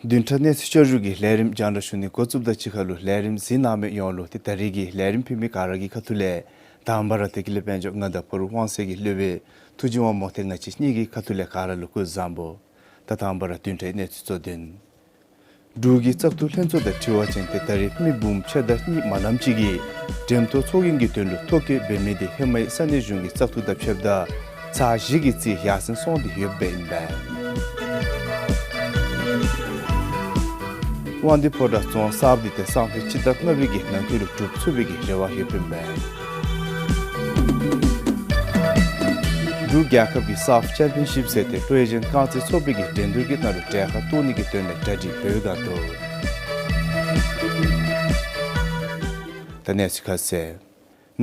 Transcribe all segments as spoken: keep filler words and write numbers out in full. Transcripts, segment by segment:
བདུན་ཕྲག་གནས་ཚུལ་བསྐྱར་ཞུ་གི་ལས་རིམ་རྒྱང་བསྒྲགས་ཞུ་ནི་འགོ་བཙུགསཔ་དང་གཅིག་ཁར་ལུ་ལས་རིམ་གཟིགས་གནང་མི་ཡོངས་ལུ་ཏེ་ད་རིས་ཀྱི་ལས་རིམ་ཕུལ་མི་ག་ར་གི་ཁ་ཐུག་ལས་དང་པ་ར་ཏེ་དགེ་ལེགས་དཔལ་འབྱོར་མངའ་བདག་ཕུར་དབང་གསལ་གྱི་སློབ་དཔོན་ཐུགས་རྗེ་དབང་མོ་ཏེ་ང་བཅས་གཉིས་ཀྱི་ཁ་ཐུག་ལས་ག་ར་ལུ་སྐུ་གཟུགས་བཟང་པོ། ད་དང་པ་ར་བདུན་ཕྲག་གནས་ཚུལ་གཙོ་དོན། འབྲུག་གི་བཙག་འཐུ་ལྷན་ཚོགས་དང་འཁྲིལ་བ་ཅིན་ཏེ་ད་རིས་མི་འབུམ་ཕྱེད་དང་གཉིས་མ་ལམ་ཅིག་གིས་འགྲེམས་ཐོག་ཚོགས་རྒྱན་གྱི་དོན་ལུ་ཐོ་བཀོད་འབད་མི་དེ་ཧེ་མའི་ས་གནས་གཞུང་གི་བཙག་འཐུ་དང་ཕྱདཔ་ད་ཚར་བཞི་གི་རྩིས་ཡར་སེང་སོང་སྟེ་ཡོདཔ་ཨིན་པས། དབང་འདུས་ཕོ་བྲང་རྫོང་གསརཔ་དེ་ཏེ་སང་ཕོད་སྤྱི་ཟླ་ལྔ་པའི་གི་ནང་འཁོད་ལུ་གྲུབ་ཚུགས་པའི་གི་རེ་བ་ཡོདཔ་ཨིན་པས། འབྲུག་རྒྱལ་ཁབ་ཀྱི་སཱཕ་ཆེམ་པིའན་ཤིབ་ཟེར་ཏེ་ལྷོ་ཨེ་ཤི་ཡཱན་རྐང་རྩེད་ཚོགས་པའི་གི་འགྲན་བསྡུར་གྱི་ནང་ལུ་གྲལ་ཁར་གཏོགས་ནི་གི་དོན་ལས་གྲ་སྒྲིག་འབད་བའི་སྒང་འདུག། ད་གནས་ཚུལ་ཁ་གསལ།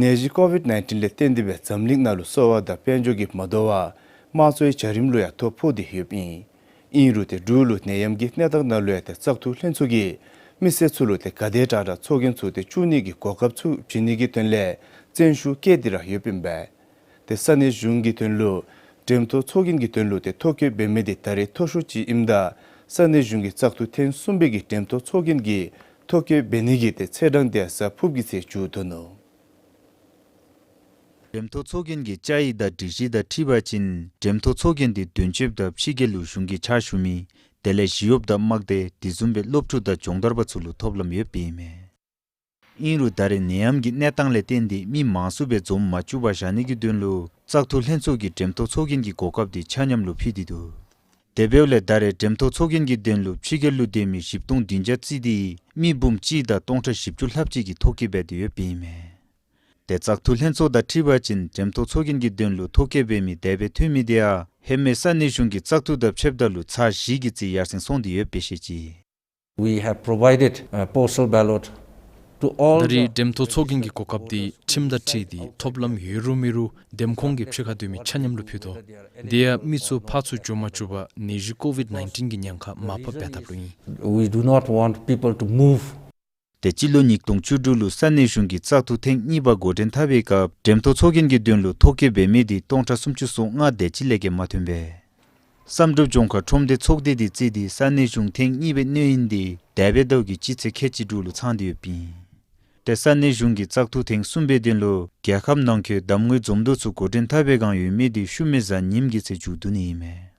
ནད་གཞི་ཀོ་ཝིཌ་ནའིན་ཊིན་ལས་བརྟེན་ཏེ་སྦེ་འཛམ་གླིང་ནང་ལུ་གསོ་བ་དང་དཔལ་འབྱོར་གྱིས་མ་དོ་བར་དམངས་གཙོའི་བྱ་རིམ་ལུ་ཡང་ཐོ་ཕོག་སྟེ་ཡོདཔ་ཨིན། ཨིན་རུང་ཏེ་འབྲུག་ལུ་ནད་ཡམས་ཀྱི་གནས་སྟངས་ནང་ལུ་ཡང་ཏེ་བཙག་འཐུ་ལྷན་ཚོགས་ཀྱིས་མི་སེར་ཚུ་ལུ་ཏེ་ག་དེ་དྲག་དྲག་ཚོགས་རྒྱན་ཚུ་ཏེ་བཙུགས་ནི་གི་གོ་སྐབས་ཚུ་བྱིན་ནི་གི་དོན་ལས་བརྩོན་ཤུགས་བསྐྱེད་དེ་ར་ཡོདཔ་ཨིན་པས། ཏེ་ས་གནས་གཞུང་གི་དོན་ལུ་འགྲེམས་ཐོག་ཚོགས་རྒྱན་གྱི་དོན་ལུ་ཏེ་ཐོ་བཀོད་འབད་མི་དེ་ད་རིས་མཐོ་ཤོས་ཅིག་ཨིནམ་ད་ས་གནས་གཞུང་གི་བཙག་འཐུ་ཐེངས་གསུམ་པའི་གི་འགྲེམས་ཐོག་ཚོགས་རྒྱན་གྱི་ཐོ་བཀོད་འབད་ནི་གི་ཏེ་ཚེས་གྲངས་དེ་གཟའ་ཕུརཔ་གི་ཚེས་མཇུག་བསྡུ་ནུག། འགྲེམས་ཐོག་ཚོགས་རྒྱན་གྱི་བཅའ་ཡིག་དང་སྒྲིག་གཞི་དང་འཁྲིལ་བ་ཅིན་འགྲེམས་ཐོག་ཚོགས་རྒྱན་དེ་དོན་གཅོདཔ་དང་ཕྱི་རྒྱལ་ལུ་གཞུང་གི་ཕྱག་ཞུ་མི་དེ་ལས་ཞི་གཡོགཔ་དང་དམག་སྡེ་དེ་བཟུམ་སྦེ་སློབ་ཕྲུག་དང་སྦྱོང་བརྡར་པ་ཚུ་ལུ་ཐོབ་ལམ་ཡོདཔ་ཨིན་མས། ཨིན་རུང་ད་རེས་ནད་ཡམས་ཀྱི་གནས་སྟངས་ལས་བརྟེན་ཏེ་མི་མང་སུ་སྦེ་འཛོམས་མ་བཅུག་པར་བཞག་ནི་གི་དོན་ལུ་བཙག་འཐུ་ལྷན་ཚོགས་ཀྱིས་འགྲེམས་ཐོག་ཚོགས་རྒྱན་གྱི་གོ་སྐབས་དེ་ཆ་མཉམ་ལུ་ཕུལ་ཏེ་འདུག། དེ་འབདཝ་ལས་ད་རེས་འགྲེམས་ཐོག་ཚོགས་རྒྱན་གྱི་དོན་ལུ་ཕྱི་རྒྱལ་ལུ་སྡོད་མི་བཞི་སྟོང་བདུན་བརྒྱ་རྩིས་ཏེ་མི་འབུམ་གཅིག་དང་སྟོང་ཕྲག་བཞི་བཅུ་ལྷགཔ་ཅིག་གིས་ཐོ་བཀོད་འབད་དེ་ཡོདཔ་ཨིན་མས། ཏེ་བཙག་འཐུ་ལྷན་ཚོགས་དང་འཁྲིལ་བ་ཅིན་འགྲེམས་ཐོག་ཚོགས་རྒྱན་གྱི་དོན་ལུ་ཐོ་བཀོད་འབད་མི་དེ་སྦེ་ཐོན་མི་དེ་ཡང་ཧེ་མའི་ས་གནས་གཞུང་གི་བཙག་འཐུ་དང་ཕྱདཔ་ད་ལུ་ཚར་བཞི་གི་རྩིས་ཡར་སེང་སོང་སྟེ་ཡོདཔ་སྦེ་བཤད་ཅི། We have provided a postal ballot to all the ད་རེས་འགྲེམས་ཐོག་ཚོགས་རྒྱན་གྱི་གོ་སྐབས་དེ་ཁྲིམས་དང་འཁྲིལ་ཏེ་ཐོབ་ལམ་ཡོད་རུང་མེད་རུང་འདེམས་ཁོངས་ཀྱི་ཕྱི་ཁར་སྡོད་མི་ཆ་མཉམ་ལུ་ཕུལ་དོ། དེ་ཡང་མི་ཚུ་ཕར་ཚུར་འགྱོ་མ་བཅུག་པར་ནད་གཞི་ཀོ་ཝིཌ་ནའིན་ཊིན་གྱི་ཉེན་ཁ་མར་ཕབ་འབད་ཐབས་ལུ་ཨིན། We do not want people to move. ཏེ་སྤྱི་ལོ་ཉིས་སྟོང་བཅུ་དྲུག་ལུ་ས་གནས་གཞུང་གི་བཙག་འཐུ་ཐེངས་གཉིས་པ་འགོ་འདྲེན་འཐབ་པའི་སྐབས་འགྲེམས་ཐོག་ཚོགས་རྒྱན་གྱི་དོན་ལུ་ཐོ་བཀོད་འབད་མི་དེ་སྟོང་ཕྲག་སུམ་ཅུ་སོ་ལྔ་དེ་ཅིག་ལས་བརྒལ་མ་ཐོན་པས། བསམ་གྲུབ་ལྗོངས་མཁར་ཁྲོམ་སྡེ་ཚོགས་སྡེ་དེ་རྩིས་ཏེ་ས་གནས་གཞུང་ཐེངས་གཉིས་པའི་གནས་ཡུན་དེ་འདས་པའི་ཟླཝ་གི་སྤྱི་ཚེས་ཁལ་གཅིག་དྲུག་ལུ་ཚང་སྟེ་ཡོདཔ་ཨིན། ཏེ་ས་གནས་གཞུང་གི་བཙག་འཐུ་ཐེངས་གསུམ་པའི་དོན་ལུ་རྒྱལ་ཁབ་ནང་འཁོད་གདམ་ངོའི་འཛོམས་འདུ་ཚུ་འགོ་འདྲེན་འཐབ་པའི་སྒང་ཡོད་མི་དེ་ཤུལ་མའི་གཟའ་ཉིམ་གི་ཚེས་མཇུག་བསྡུ་ནི་ཨིན་མས།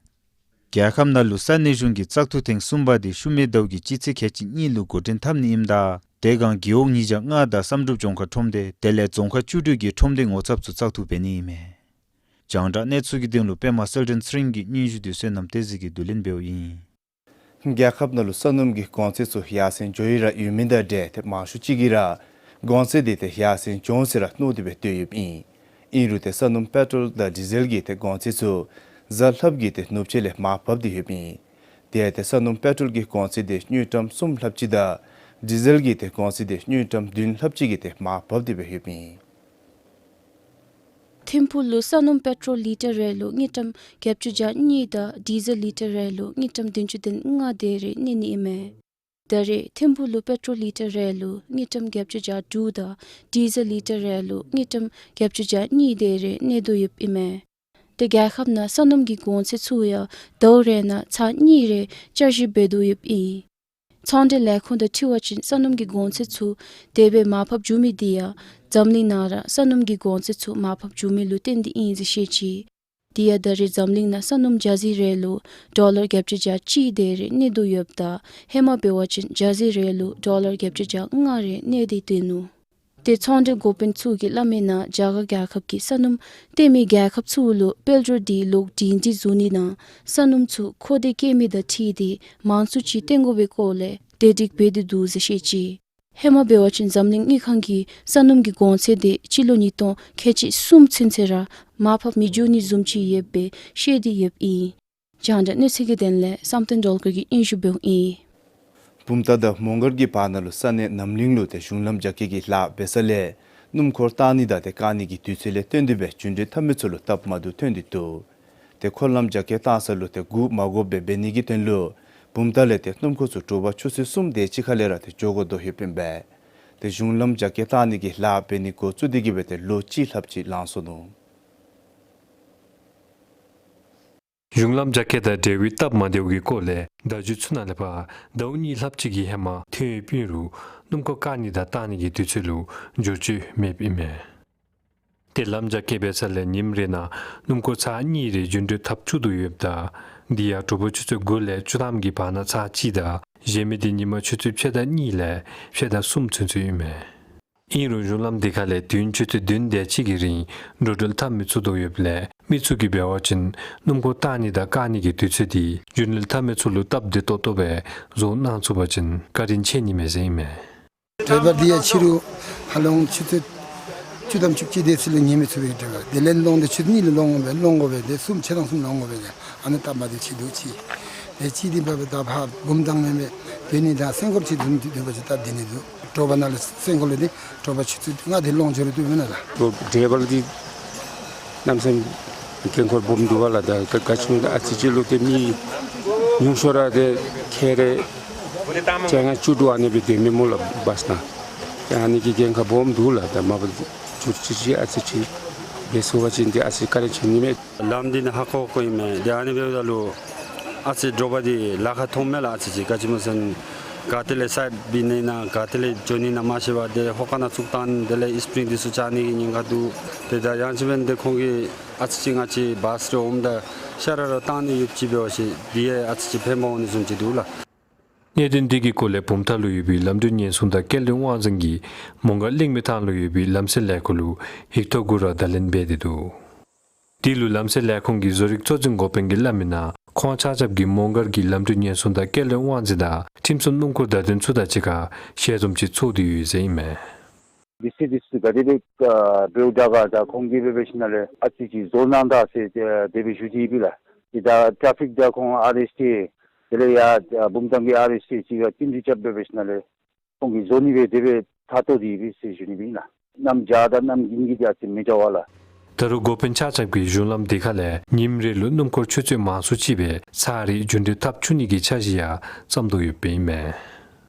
རྒྱལ་ཁབ་ནང་ལུ་ས་གནས་གཞུང་གི་བཙག་འཐུ་ཐེངས་གསུམ་པ་དེ་ཤུལ་མའི་ཟླཝ་གི་སྤྱི་ཚེས་ཁལ་གཅིག་གཉིས་ལུ་འགོ་འདྲེན་འཐབ་ནི་ཨིནམ་ད་དེ་སྒང་རྒེད་འོག་ཉིས་བརྒྱ་ལྔ་དང་བསམ་གྲུབ་ལྗོངས་མཁར་ཁྲོམ་སྡེ་དེ་ལས་རྫོང་ཁག་བཅུ་དྲུག་གི་ཁྲོམ་སྡེ་ངོ་ཚབ་ཚུ་བཙག་འཐུ་འབད་ནི་ཨིན་མས། རྒྱང་བསྒྲགས་གནས་ཚུལ་གྱི་དོན་ལུ་པདྨ་གསལ་སྒྲོན་ཚེ་རིང་གི་སྙན་ཞུ་དེ་བསོད་ནམས་བསྟན་འཛིན་གྱིས་བསྡུ་ལེན་འབདཝ་ཨིན། རྒྱལ་ཁབ་ནང་ལུ་ས་སྣུམ་གྱི་གོང་ཚད་ཚུ་ཡར་སེང་འགྱོ་ཡི་ར་ཡོད་མི་དང་འབྲེལ་ཏེ་མང་ཤོས་ཅིག་གིས་ར་གོང་ཚད་དེ་ཏེ་ཡར་སེང་འགྱོ་འོང་ཟེར་ར་མནོ་སྟེ་སྦེ་སྡོད་ཡོདཔ་ཨིན། ཨིན་རུང་ཏེ་ས་སྣུམ་པེ་ཊོལ་དང་ཌི་ཟེལ་གྱི་ཏེ་གོང་ཚད་ཚུ་གཟའ་ལྷགཔ་གི་ཏེ་ནུབ་ཕྱེད་ལས་མར་བབས་ཏེ་ཡོདཔ་ཨིན། དེ་ཡང་ཏེ་ས་སྣུམ་པེ་ཊོལ་གྱི་གོང་ཚད་དེ་དངུལ་ཀྲམ་གསུམ་ལྷགཔ་ཅིག་དང་ཌི་ཟེལ་གྱི་ཏེ་གོང་ཚད་དེ་དངུལ་ཀྲམ་བདུན་ལྷགཔ་ཅིག་གིས་ཏེ་མར་བབས་ཏེ་སྦེ་ཡོདཔ་ཨིན། ཐིམ་ཕུག་ལུ་ས་སྣུམ་པེ་ཊོལ་ལི་ཊར་རེ་ལུ་དངུལ་ཀྲམ་བརྒྱད་ཅུ་གྱ་གཉིས་དང་ཌི་ཟེལ་ལི་ཊར་རེ་ལུ་དངུལ་ཀྲམ་བདུན་ཅུ་དོན་ལྔ་དེ་རེ་གནས་ནི་ཨིན་མས། ད་རེས་ཐིམ་ཕུག་ལུ་པེ་ཊོལ་ལི་ཊར་རེ་ལུ་དངུལ་ཀྲམ་བརྒྱད་ཅུ་གྱ་དྲུག་དང་ཌི་ཟེལ་ལི་ཊར་རེ་ལུ་དངུལ་ཀྲམ་བརྒྱད་ཅུ་གྱ་གཉིས་དེ་རེ་གནས་དོ་ཡོདཔ་ཨིན་མས། ཏེ་རྒྱལ་ཁབ་ནང་ས་སྣུམ་གྱི་གོང་ཚད་ཚུ་ཡང་ཟླཝ་རེ་ནང་ཚར་གཉིས་རེ་བསྐྱར་ཞིབ་འབད་དོ་ཡོདཔ་ཨིན། ཚོང་འབྲེལ་ལས་ཁུངས་དང་འཁྲིལ་བ་ཅིན་ས་སྣུམ་གྱི་གོང་ཚད་ཚུ་དེ་སྦེ་མར་ཕབ་འགྱོ་མི་དེ་ཡང་འཛམ་གླིང་ནང་ར་ས་སྣུམ་གྱི་གོང་ཚད་ཚུ་མར་ཕབ་འགྱོ་མི་ལུ་བརྟེན་ཏེ་ཨིན་ཟེར་བཤད་ཅི། དེ་ཡང་ད་རེས་འཛམ་གླིང་ནང་ས་སྣུམ་ཇ་ཟི་རེ་ལུ་ཌོ་ལར་བརྒྱད་ཅུ་གྱ་གཅིག་དེ་རེ་གནས་དོ་ཡོདཔ་ད་ཧེ་མ་འབད་བ་ཅིན་ཇ་ཟི་རེ་ལུ་ཌོ་ལར་བརྒྱད་ཅུ་གྱ་ལྔ་རེ་གནས་ཏེ་སྡོད་ནུག། ཏེ་ཚོང་འབྲེལ་འགོ་དཔོན་ཚུ་གིས་སླབ་མིའི་ནང་རྒྱ་གར་རྒྱལ་ཁབ་ཀྱིས་ས་སྣུམ་སྟོན་མི་རྒྱལ་ཁབ་ཚུ་ལུ་དཔལ་འབྱོར་དེ་ལོག་སྒྲིང་སྒྲི་བཟོ་ནི་དང་ས་སྣུམ་ཚུ་མཁོ་འདོད་བསྐྱེད་མི་དང་འཁྲིལ་ཏེ་མང་སུ་ཅིག་བཏོན་དགོ་པའི་སྐོར་ལས་གྲ་སྒྲིག་འབད་དེ་འདུག་ཟེར་བཤད་ཅི། ཧེ་མ་འབད་བ་ཅིན་འཛམ་གླིང་དངུལ་ཁང་གིས་ས་སྣུམ་གྱི་གོང་ཚད་དེ་སྤྱི་ལོ་ཉིས་སྟོང་ཁལ་གཅིག་གསུམ་ཚུན་ཚོད་ར་མར་ཕབ་མི་འགྱོ་ནི་བཟུམ་ཅིག་ཡོད་པའི་བཤད་དེ་ཡོདཔ་ཨིན། རྒྱང་བསྒྲགས་གནས་ཚུལ་གྱི་དོན་ལས་བསམ་གཏན་སྒྲོལ་དཀར་གྱིས་སྙན་ཞུ་འབདཝ་ཨིན། བུམ་ཐང་དང་མོང་སྒར་གྱི་བར་ན་ལུ་ས་གནས་རྣམ་གླིང་ལུ་ཏེ་གཞུང་ལམ་རྒྱ་སྐྱེད་ཀྱི་ལཱ་འབད་ས་ལས་སྣུམ་འཁོར་བཏང་ནི་དང་ཏེ་བཀག་ནི་གི་དུས་ཚོད་ལས་བརྟེན་ཏེ་སྦེ་རྒྱུན་འགྲུལ་འཐབ་མི་ཚུ་ལུ་སྟབས་མ་བདེཝ་ཐོན་ཏེ་འདུག། ཏེ་འཁོར་ལམ་རྒྱ་སྐྱེད་བཏང་ས་ལུ་ཏེ་སྒུག་མ་དགོཔ་སྦེ་འབད་ནི་གི་དོན་ལུ་བུམ་ཐང་ལས་ཏེ་སྣུམ་འཁོར་ཚུ་དྲོ་པ་ཆུ་ཚོད་གསུམ་དེ་ཅིག་ཁ་ལས་ར་ཏེ་འགྱོ་དགོ་དོ་ཡོདཔ་ཨིན་པས། ཏེ་གཞུང་ལམ་རྒྱ་སྐྱེད་བཏང་ནི་གི་ལཱ་འབད་ནི་འགོ་བཙུགས་ཏེ་གི་སྦེ་ཏེ་ལོ་གཅིག་ལྷགཔ་ཅིག་ལང་སོ་ནུག། གཞུང་ལམ་རྒྱ་སྐྱེད་དང་འབྲེལ་བའི་སྟབས་མ་བདེཝ་གི་སྐོར་ལས་ཟླཝ་བཅུ་ཚུན་ལས་ཕར་ཟླཝ་གཉིས་ལྷགཔ་ཅིག་གི་ཧེ་མ་ཐོན་ཡོདཔ་ཨིན་རུང་སྣུམ་འཁོར་བཀག་ནི་དང་བཏང་ནི་གི་དུས་ཚོད་ལུ་འགྱུར་བཅོས་མེདཔ་ཨིན་མས། ཏེ་ལམ་རྒྱ་སྐྱེད་འབད་ས་ལས་ཉིནམ་རེ་ནང་སྣུམ་འཁོར་ཚར་གཉིས་རེ་རྒྱུན་འགྲུལ་འཐབ་བཅུག་དོ་ཡོདཔ་ད་དེ་ཡང་དྲོ་པ་ཆུ་ཚོད་དགུ་ལས་བཅུ་ཐམ་གྱི་བར་ན་ཚར་གཅིག་དང་གཞན་མི་དེ་ཉིནམ་ཆུ་ཚོད་ཕྱེད་དང་གཉིས་ལས་ཕྱེད་དང་གསུམ་ཚུན་ཚོད་ཨིན་མས། ཨིན་རུང་གཞུང་ལམ་དེ་ཁ་ལས་དུས་ཡུན་ཆུ་ཚོད་བདུན་དེ་ཅིག་གི་རིང་འགྲོ་འགྲུལ་འཐབ་མི་ཚུགས་དོ་ཡོདཔ་ལས་མི་ཚུ་གིས་འབད་བ་ཅིན་སྣུམ་འཁོར་བཏང་ནི་དང་བཀག་ནི་གི་དུས་ཚོད་དེ་རྒྱུན་འགྲུལ་འཐབ་མི་ཚུ་ལུ་སྟབས་བདེ་ཏོག་ཏོ་སྦེ་བཟོ་གནང་ཚུགས་པ་ཅིན་བཀའ་དྲིན་ཆེ་ནི་མས་ཟེར་ཨིན་མས། ཌའི་བར་འདི་ཡང་ཕྱི་རུ་ཧ་ལམ་ཆུ་ཚོད་བཅུ་དང་བཅུ་གཅིག་དེ་ཚུན་ལས་ཉལ་མི་ཚུགས་པའི་ཌའི་བར། དེ་ལས་ལོང་སྟེ་ཆུ་ཚོད་གཉིས་ལུ་ལོང་དགོ་པས་ལོང་དགོ་པས། དེ་གསུམ་ཕྱེད་དང་གསུམ་ལོང་དགོ་པས། ཨ་ནི་སྟབས་མ་བདེཝ་ཅིག་འདུག་ཅིག། དེ་ཅིག་དེ་འབདཝ་ད་ཕར་བུམ་ཐང་མེན་པའི་དོན་ནི་དང་སེང་གོར་ཅིག་བཟུམ་དེ་འབད་བ་ཅིན་སྟབས་བདེ་ནི་འདུག། དྲོ་པ་ནང་ལུ་སེང་གོར་ལུ་དེ་དྲོ་པ་ཆུ་ཚོད་ལྔ་དེ་ལོང་འགྱོ་རུང་བཏུབ་མེན་ན་ལགས། ཌའི་བར་འདི་གནམ་མེད་ས་མེད་འགན་ཁུར་སྦོམ་འདུག་པ་ལགས། ད་ག་ག་ཅི་སྨོ་ཨ་ཙི་ཅིག་ལུ་ཏེ་མི་ཉུང་ཤོས་ར་ཏེ་ཁལ་རེ་བཅོ་ལྔ་བཅུ་དྲུག་ཨ་ནི་སྦེ་སྡོད་མི་སྨོ་ལགས་བཱསི་ནང་། ཏེ་ཨ་ནི་གི་འགན་ཁག་སྦོམ་འདུག་ལགས། ད་མ་པ་འགྱུར་བཅོས་ཅིག་ཨ་ཙི་ཅིག་འབད་ཚུགས་པ་ཅིན་ཏེ་ཨ་ཙི་བཀའ་དྲིན་ཆེ་ནི་མས། ལམ་འདི་ནི་ཧ་ཁོ་ཁོ་ཨིན་མས། ཏེ་ཨ་ནི་འབདཝ་ད་ལུ་ཨ་ཙི་དྲོ་པ་འདི་ལཱ་ཁག་ཐོནམ་མས་ལགས། ཨ་ཙི་ཅིག་ག་ཅི་སྨོ་ཟེར་ན་ག་ཏེ་ལས་སའིཌ་འབད་ནི་ཨིན་ན་ག་ཏེ་ལས་འགྱོ་ནི་ཨིན་ན་མ་ཤེས་པར་ཏེ་ཧོ་ཀ་ནང་བཙུགས་བཏང་དེ་ལས་ཨིསི་པིརིང་འདི་ཚུ་བཅག་ནི་གི་ཉེན་ཁ་འདུག། ཏེ་ད་ཡང་ཅིན་འབདན་ཏེ་ཁོང་གིས་ཨ་ཙི་ཅིག་ང་བཅས་བཱསི་རེ་འོངམ་ད་ཤ་ར་ར་བཏང་ནི་ཡོདཔ་ཅིག་འབད་བ་ཅིན་དེ་ཡང་ཨ་ཙི་ཅིག་ཕན་པ་འོང་ནི་བཟུམ་ཅིག་འདུག་ལགས། གནད་དོན་འདི་གི་སྐོར་ལས་བུམ་ཐང་ལུ་ཡོད་པའི་ལམ་འགྲུལ་ཉེན་སྲུང་དང་སྐྱེལ་འདྲེན་དབང་འཛིན་གྱིས་མོང་སྒར་གླིང་མི་ཐང་ལུ་ཡོད་པའི་ལམ་སེལ་ལས་ཁུངས་ལུ་ཡིག་ཐོག་གུ་ར་བརྡ་ལན་འབད་དེ་འདུག། དེ་ལུ་ལམ་སེལ་ལས་ཁུངས་ཀྱི་བཟོ་རིག་གཙོ་འཛིན་འགོ་དཔོན་གྱིས་སླབ་མི་ནང་ཁོང་ཆ་ཁྱབ་ཀྱིས་མོང་སྒར་གྱི་ལམ་འགྲུལ་ཉེན་སྲུང་དང་སྐྱེལ་འདྲེན་དབང་འཛིན་དང་ཁྲིམས་སྲུང་སྣུམ་འཁོར་བརྡ་དོན་ཚུ་དང་གཅིག་ཁར་ཞལ་འཛོམས་ཅིག་ཚོགས་ཏེ་ཡོད་ཟེར་ཨིན་མས། དེ་སྦེ་དེ་སྦེ་ག་དེ་སྦེ་ཨ་འབདཝ་ད་ག་ད་ཁོང་གིས་འབད་འབད་ཞིནམ་ལས་ཨ་ཙི་ཅིག་བཟོ་གནང་ད་ཟེར་དེ་སྦེ་ཞུ་ཅི་ཡི་ལགས། དེ་ད་ཊེ་ཕིག་དང་ཁོང་ཨར་ཨེསི་ཊི་དེ་ལས་ཡར་ཨ་བུམ་ཐང་གི་ཨར་ཨེསི་ཊི་གཅིག་ཁར་བསྟུན་གྲོས་རྐྱབ་འབད་འབད་ཞིནམ་ལས་ཁོང་གིས་བཟོ་ནི་སྦེ་དེ་སྦེ་ཐག་བཅད་དེ་ཡོད་པས་ཟེར་ཞུ་ནི་སྦེ་ཨིན་ལགས། གནམ་བྱཱར་དང་གནམ་དགུན་གྱི་དེ་ཨ་ཙི་མི་འདྲ་བས་ལགས། ད་རུང་འགོ་དཔོན་ཆ་ཁྱབ་ཀྱིས་གཞུང་ལམ་དེ་ཁ་ལས་ཉིནམ་རེ་ལུ་སྣུམ་འཁོར་ཆུ་ཚོད་མང་སུ་ཅིག་སྦེ་ཚར་རེ་རྒྱུན་འགྲུལ་འཐབ་བཅུག་ནི་གི་འཆར་གཞི་ཡང་བརྩམ་དོ་ཡོདཔ་ཨིན་མས།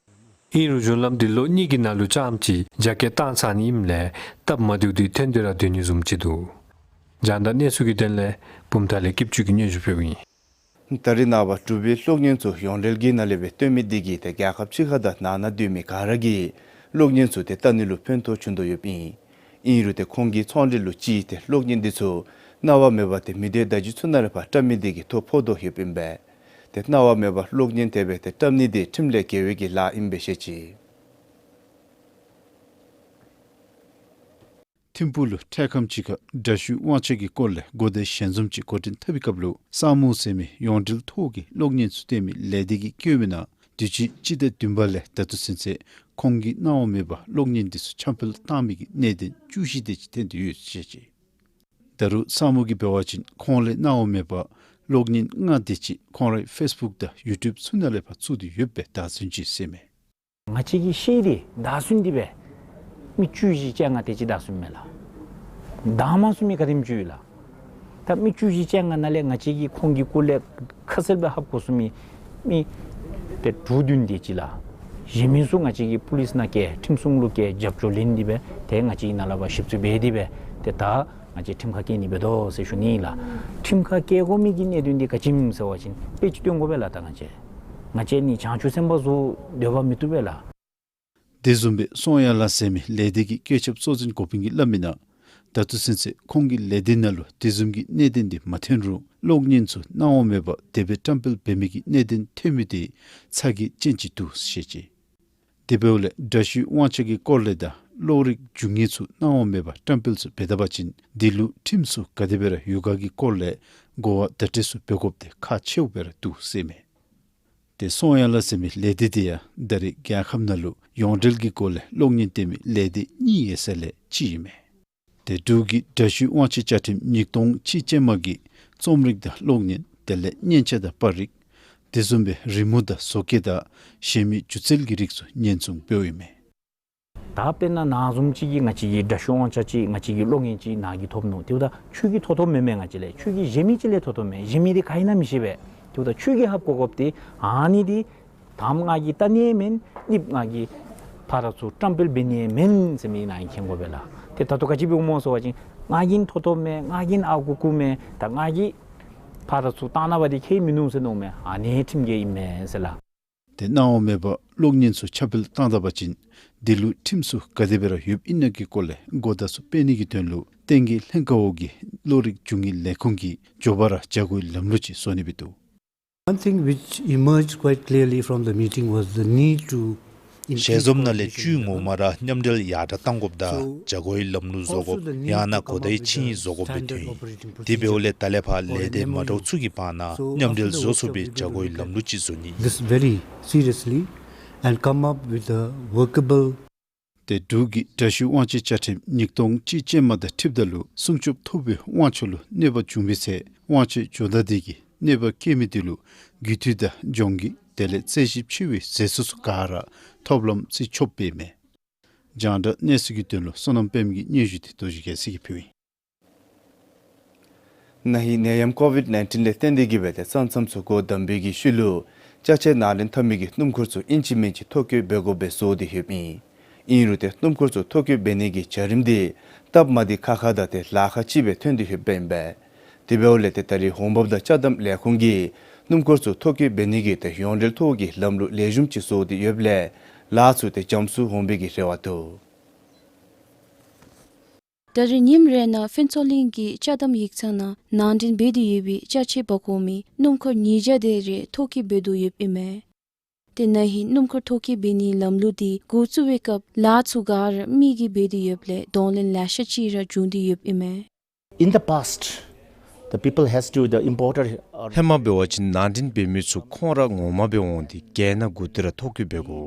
ཨིན་རུང་གཞུང་ལམ་འདི་ལོ་གཉིས་ཀྱི་ནང་ལུ་རྐྱངམ་ཅིག་རྒྱ་སྐྱེད་བཏང་ཚར་ནི་ཨིནམ་ལས་སྟབས་མ་བདེཝ་འདི་ཐོན་ཏེ་ར་སྡོད་ནི་བཟུམ་ཅིག་འདུག། རྒྱང་བསྒྲགས་གནས་ཚུལ་གྱི་དོན་ལས་བུམ་ཐང་ལས་སྐྱིད་ཆུ་གིས་སྙན་ཞུ་ཕུལཝ་ཨིན། ད་རེས་ནངས་པ་འབྲུག་པའི་གློག་བརྙན་ཚུ་ཡོངས་འབྲེལ་གྱི་ནང་ལས་སྦེ་སྟོན་མི་འདི་གིས་ཏེ་རྒྱལ་ཁབ་ཕྱི་ཁ་དང་ནང་ན་སྡོད་མི་ག་ར་གིས་གློག་བརྙན་ཚུ་ཏེ་བལྟ་ནི་ལུ་ཕན་ཐོགས་བྱུང་དོ་ཡོདཔ་ཨིན། ཨིན་རུང་ཏེ་ཁོང་གི་ཚོང་འབྲེལ་ལུ་ཅིག་ཏེ་གློག་བརྙན་འདི་ཚུ་གནང་བ་མེད་པར་ཏེ་མི་སྡེ་བརྡ་བརྒྱུད་ཚུ་ནང་ལས་ཕར་བཀྲམ་མི་འདི་གིས་ཐོ་ཕོག་དོ་ཡོདཔ་ཨིན་པས། ཏེ་གནང་བ་མེད་པར་གློག་བརྙན་དེ་སྦེ་ཏེ་བཀྲམ་ནི་འདི་ཁྲིམས་ལས་འགལ་བའི་གི་ལཱ་ཨིནམ་སྦེ་བཤད་ཅི། ཐིམ་ཕུག་ལུ་འཕྲལ་ཁམས་ཅིག་ཁར་དྲག་ཤུལ་དབང་ཆ་གི་སྐོར་ལས་གོ་བརྡའི་ཞལ་འཛོམས་ཅིག་འགོ་འདྲེན་འཐབ་པའི་སྐབས་ལུ་ས་མུ་ཟེར་མི་ཡོངས་འབྲེལ་ཐོག་གི་གློག་བརྙན་ཚུ་སྟོན་མི་ལས་སྡེ་གིས་བཀོད་མི་ནང་དུས་ཅི་སྤྱི་ཟླ་བདུན་པ་ལས་ད་ལྟོ་ཚུན་ཚོད་ཁོང་གིས་གནང་བ་མེད་པར་གློག་བརྙན་འདི་ཚུ་ཆ་འཕེལ་བཏང་མི་གི་གནད་དོན་བཅུ་བཞི་དེ་ཅིག་ཐོན་ཏེ་ཡོད་ཟེར་བཤད་ཅི། ད་རུང་ས་མུ་གིས་འབད་བ་ཅིན་ཁོང་ལས་གནང་བ་མེད་པར་གློག་བརྙན་ལྔ་དེ་ཅིག་ཁོང་རའི་ཕེསི་བུཀ་དང་ཡུ་ཊུབ་ཚུ་ནང་ལས་ཕར་བཙུགས་ཏེ་ཡོདཔ་སྦེ་བདའ་ཟུན་ཅི་ཟེར་མས། ང་བཅས་ཀྱིས་ཤེས་ཏེ་བདའ་ཟུན་ཏེ་སྦེ་མི་བཅུ་བཞི་བཅོ་ལྔ་དེ་ཅིག་བདའ་ཟུན་མས་ལགས། བདའ་མ་ཟུན་མི་ག་དེམ་ཅིག་ཡོད་ལགས། ད་མི་བཅུ་བཞི་བཅོ་ལྔ་ནང་ལས་ང་བཅས་ཀྱིས་ཁོང་གི་སྐོར་ལས་ཁ་གསལ་སྦེ་ཧ་གོ་ཚུགས་མི་མི་ཏེ་དྲུག་བདུན་དེ་ཅིག་ལགས། གཞན་མི་ཚུ་ང་བཅས་ཀྱིས་པོ་ལིསི་ནང་བསྐྱལ་ཁྲིམས་སྲུང་ལུ་བསྐྱལ་རྒྱབ་སྐྱོར་ལེན་ཏེ་སྦེ་ཏེ་ང་བཅས་ཀྱིས་ནཱ་ལས་ཕར་ཞིབ་འཚོལ་འབད་དེ་སྦེ་ཏེ་ད་ང་བཅས་ཁྲིམས་ཁ་བཀལ་ནི་འབད་དོ་ཟེར་ཞུ་ནི་ལགས། ཁྲིམས་ཁ་བཀལ་དགོ་མི་གི་གནད་དོན་འདི་ག་ཅི་སྨོ་ཟེར་བ་ཅིན་དཔེ་ཅིག་སྟོན་དགོ་པས་ལགས། ད་ང་བཅས་ང་བཅས་ནི་བྱང་ཆུབ་སེམས་དཔའ་བཟུམ་སྡོད་པ་མི་བཏུབ་པས་ལགས། དེ་བཟུམ་སྦེ་སོང་ཡ་ལ་ཟེར་མི་ལས་སྡེ་གི་བཀོད་ཁྱབ་གཙོ་འཛིན་འགོ་དཔོན་གྱིས་སླབ་མི་ནང་ད་ལྟོ་ཚུན་ཚོད་ཁོང་གི་ལས་སྡེ་ནང་ལུ་དེ་བཟུམ་གྱི་གནད་དོན་འདི་མ་ཐོན་རུང་གློག་བརྙན་ཚུ་གནང་བ་མེད་པར་དེ་སྦེ་བཀྲམ་སྤེལ་འབད་མི་གི་གནད་དོན་ཐོན་མི་དེ་ཚ་གྱང་ཅན་ཅིག་འདུག་ཟེར་བཤད་ཅི། དེ་འབདཝ་ལས་དྲག་ཤུལ་དབང་ཆ་གི་སྐོར་ལས་དང་གློག་རིག་རྒྱུ་དངོས་ཚུ་གནང་བ་མེད་པར་བཀྲམ་སྤེལ་ཚུ་འབད་ད་པ་ཅིན་དེ་ལུ་ཁྲིམས་ཚུ་ག་དེ་སྦེ་ར་ཡོད་ག་གི་སྐོར་ལས་གོ་བ་བརྡ་སྤྲོད་ཚུ་འབད་དགོཔ་དེ་ཁག་ཆེཝ་སྦེ་ར་འདུག་ཟེར་མས། ཏེ་སོང་ཡ་ལ་ཟེར་མི་ལས་སྡེ་དེ་ཡང་ད་རེས་རྒྱལ་ཁབ་ནང་ལུ་ཡོངས་འབྲེལ་གྱི་སྒོ་ལས་གློག་བརྙན་སྟོན་མི་ལས་སྡེ་གཉིས་ཡོད་ས་ལས་གཅིག་ཨིན་མས། ཏེ་འབྲུག་གི་དྲག་ཤུལ་དབང་ཆའི་བཅའ་ཁྲིམས་ཉིས་སྟོང་གཅིག་ཅན་མ་གིས་རྩོམ་རིག་དང་གློག་བརྙན་དེ་ལས་མཉེན་ཆས་དང་པར་རིས་དེ་བཟུམ་སྦེ་རི་མོ་དང་བཟོ་བཀོད་དང་གཞན་མི་སྒྱུ་རྩལ་གྱི་རིགས་ཚུ་ཉེན་སྲུང་འབདཝ་ཨིན་མས། ད་དཔེར་ན་ནཱ་བཟུམ་ཅིག་གིས་ང་བཅས་ཀྱི་དྲག་ཤུལ་དབང་ཆ་ཅིག་ང་བཅས་ཀྱི་གློག་བརྙན་ཅིག་ནཱ་གིས་ཐོབ་ནུག། དེ་འབདཝ་ད་ཁྱོད་ཀྱིས་ཐོབ་ཐོབ་མེན་མས། ང་བཅས་ལས་ཁྱོད་ཀྱིས་གཞན་མི་ཅིག་ལས་ཐོབ་ཐོབ་མས། གཞན་མི་དེ་ག་ཨིན་ན་མི་ཤེས་པས། དེ་འབདཝ་ད་ཁྱོད་ཀྱིས་ཧ་གོ་དགོཔ་དེ་ཨ་ནི་དེ་དང་པ་ང་གིས་བལྟ་ནི་མེན། གཉིས་པ་ང་གིས་ཕར་ཚུར་བཀྲམ་སྤེལ་འབད་ནི་མེན་ཟེར་མི་ནཱ་གིས་མཁྱེན་དགོ་པས་ལགས། ཏེ་ད་ལྟོ་ག་ཅི་འབདཝ་སྨོ་ཟེར་བ་ཅིན་ང་གིས་ཐོབ་ཐོབ་མས། ང་གིས་ཨ་གུ་གུ་མས། ད་ང་གིས་ ཕར་ཚུར་བཏང་ནི་འབད་དེ་ཁྱད་མིན་ནུག་ཟེར་མནོཝ་མས། ཨ་ནི་ཁྲིམས་འགལ་ཨིན་མས་ཟེར་ལགས། དེ་གནང་བ་མེད་པར་གློག་བརྙན་ཚུ་ཁྱབ་སྤེལ་བཏང་ད་པ་ཅིན་དེ་ལུ་ཁྲིམས་ཚུ་ག་དེ་སྦེ་ར་ཡོདཔ་ཨིན་ན་གི་སྐོར་ལས་གོ་བརྡ་ཚུ་སྤེལ་ནི་གི་དོན་ལུ་བསྟན་རྒྱས་ལྷན་ཁག་འོག་གི་གློག་རིག་འབྱུང་གནས་ལས་ཁུངས་ཀྱིས་མགྱོགས་པ་ར་བྱ་སྒོའི་ལམ་ལུགས་ཅིག་བཟོ་ནི་འབད་དོ། One thing which emerged quite clearly from the meeting was the need to increase coordination level. ཞལ་འཛོམས་ནང་ལས་བཅུད་ངོ་མ་ར་མཉམ་འབྲེལ་ཡར་དྲག་གཏང་དགོཔ་དང་བྱ་སྒོའི་ལམ་ལུགས་བཟོ་དགོཔ་ཡང་ན་གོ་བརྡའི་ཆིངས་ཡིག་བཟོ་དགོཔ་སྦེ་ཐོན་ཡི། དེ་འབདཝ་ལས་ད་ལས་ཕར་ལས་སྡེ་མ་འདྲཝ་ཚུ་གི་བར་ན་མཉམ་འབྲེལ་བཟོ་ཚུགས་པའི་བྱ་སྒོའི་ལམ་ལུགས་ཅིག་བཟོ་ནི། This very seriously and come up with a workable དེ་འབྲུག་གི་དྲག་ཤུལ་དབང་ཆའི་བཅའ་ཁྲིམས་ཉིས་སྟོང་གཅིག་ཅན་མ་དང་འཁྲིལཝ་ད་ལུ་སྲུང་སྐྱོབ་ཐོབ་པའི་དབང་ཆ་ལུ་གནོད་པ་བྱུང་བའི་ཚེ་དབང་ཆའི་སྦྱོར་བརྡར་དེ་གིས་གནོད་པ་བཀལ་མི་དེ་ལུ་རྒུད་འཐུས་དང་གྱོང་གུད་དེ་ལས་རྩོད་གཞི་ཕྱེ་བའི་ཟད་འགྲོ་ཚུ་ག་ར་ཐོབ་ལམ་བརྩི་ཆོགཔ་སྦེ་མས། རྒྱང་བསྒྲགས་གནས་ཚུལ་གྱི་དོན་ལུ་བསོད་ནམས་དཔལམོ་གི་སྙན་ཞུ་དེ་རྡོ་རྗེ་རྒྱལ་མཚན་གྱིས་ཕུལཝ་ཨིན། ན་ཧིང་ནད་ཡམས་ཀོ་ཝིཌ་ནའིན་ཊིན་ལས་བརྟེན་ཏེ་གིས་འབད་ཏེ་ས་མཚམས་ཚུ་སྒོ་བསྡམས་པའི་གི་ཤུལ་ལུ་ཅ་ཆས་ནང་འདྲེན་འཐབ་མི་གི་སྣུམ་འཁོར་ཚུ་ཨིན་ཅི་མིན་ཅི་ཐོ་བཀོད་འབད་དགོཔ་སྦེ་བཟོ་སྟེ་ཡོདཔ་ཨིན། ཨིན་རུང་ཏེ་སྣུམ་འཁོར་ཚུ་ཐོ་བཀོད་འབད་ནི་གི་བྱ་རིམ་དེ་སྟབས་མ་བདེ་ཁག་ཁ་དང་ཏེ་ལཱ་ཁག་ཅིག་སྦེ་ཐོན་ཏེ་ཡོདཔ་ཨིན་པས། དེ་འབདཝ་ལས་ཏེ་ད་རེས་འོང་འབབ་དང་ཅ་དམ་ལས་ཁུངས་ཀྱིས་སྣུམ་འཁོར་ཚུ་ཐོ་བཀོད་འབད་ནི་གི་ཏེ་ཡོངས་འབྲེལ་ཐོག་གི་ལམ་ལུགས་ལེགས་ཤོམ་ཅིག་བཟོ་སྟེ་ཡོདཔ་ལས་ལཱ་ཚུ་ཏེ་འཇམ་སུ་འོང་པའི་གི་རེ་བ་འདུག། ད་རེས་ཉིནམ་རེ་ནང་ཕུན་ཚོགས་གླིང་གི་ཅ་དམ་ཡིག་ཚང་ནང་ནང་འདྲེན་འབད་དེ་ཡོད་པའི་ཅ་ཆས་འབག་འོང་མི་སྣུམ་འཁོར་ཉིས་བརྒྱ་དེ་རེ་ཐོ་བཀོད་འབད་དོ་ཡོདཔ་ཨིན་མས། ཏེ་ན་ཧིང་སྣུམ་འཁོར་ཐོ་བཀོད་འབད་ནིའི་ལམ་ལུགས་དེ་འགོ་བཙུགས་པའི་སྐབས་ལཱ་ཚུ་ག་ར་མི་གིས་འབད་དེ་ཡོདཔ་ལས་གདོང་ལེན་ལེ་ཤ་ཅིག་ར་བྱུང་སྟེ་ཡོདཔ་ཨིན་མས། In the past, the people has to, the importer or ཧེ་མ་འབད་བ་ཅིན་ནང་འདྲེན་འབད་མི་ཚུ་ཁོང་ར་ངོ་མ་སྦེ་འོང་སྟེ་གྱལ་ནང་སྒུག་སྟེ་ར་ཐོ་བཀོད་འབད་དགོ།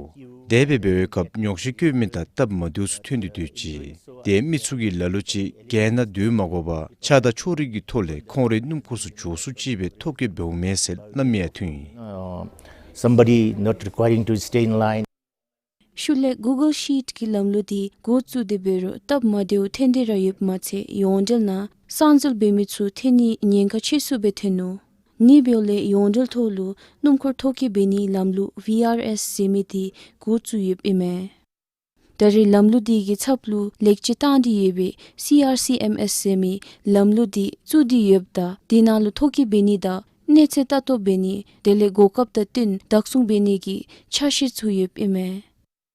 དེ་སྦེ་འབད་བའི་སྐབས་ཉོགས་བཤད་བཀོད་མི་དང་སྟབས་མ་བདེཝ་ཚུ་ཐོན་ཏེ་སྡོད་ཅི། ཏེ་མི་ཚུ་གིས་ལ་ལུ་ཅིག་གྱལ་ནང་སྡོད་མ་དགོ་པར་ཆ་དང་ཕྱོགས་རིས་ཀྱི་ཐོག་ལས་ཁོང་རའི་སྣུམ་འཁོར་ཚུ་མགྱོགས་སུ་ཅིག་སྦེ་ཐོ་བཀོད་འབདཝ་མས་ཟེར་སླབ་མི་ཡང་ཐོན་ཡི། Uh, somebody not requiring to stay in line. ཤུལ་ལས་གུ་གལ་ཤིཊ་ཀྱི་ལམ་ལུགས་དེ་འགོ་བཙུགས་ཏེ་འབད་རུང་སྟབས་མ་བདེཝ་ཐོན་ཏེ་ར་ཡོདཔ་མ་ཚད་ཡོངས་འབྲེལ་ནང་གསང་འཛུལ་འབད་མི་ཚུ་ཐོན་ནིའི་ཉེན་ཁ་ཆེ་སུ་སྦེ་ཐོན་ནུག། ཨ་ནི་འབདཝ་ལས་ཡོངས་འབྲེལ་ཐོག་ལུ་སྣུམ་འཁོར་ཐོ་བཀོད་འབད་ནིའི་ལམ་ལུགས་ཝི་ཨར་ཨེསི་ཟེར་མི་དེ་འགོ་བཙུགས་ཡོདཔ་ཨིན་མས། ད་རེས་ལམ་ལུགས་དེ་གི་ཚབ་ལུ་ལེགས་བཅོས་བཏང་སྟེ་ཡོད་པའི་སི་ཨར་སི་ཨེམ་ཨེསི་ཟེར་མི་ལམ་ལུགས་དེ་བཙུགས་ཏེ་ཡོདཔ་ད་དེ་ནང་ལུ་ཐོ་བཀོད་འབད་ནི་དང་གནས་ཚད་ལྟ་རྟོག་འབད་ནི་དེ་ལས་གོ་སྐབས་དང་བསྟུན་བདག་བཟུང་འབད་ནི་གི་ཆ་ཤས་ཚུ་ཡོདཔ་ཨིན་མས།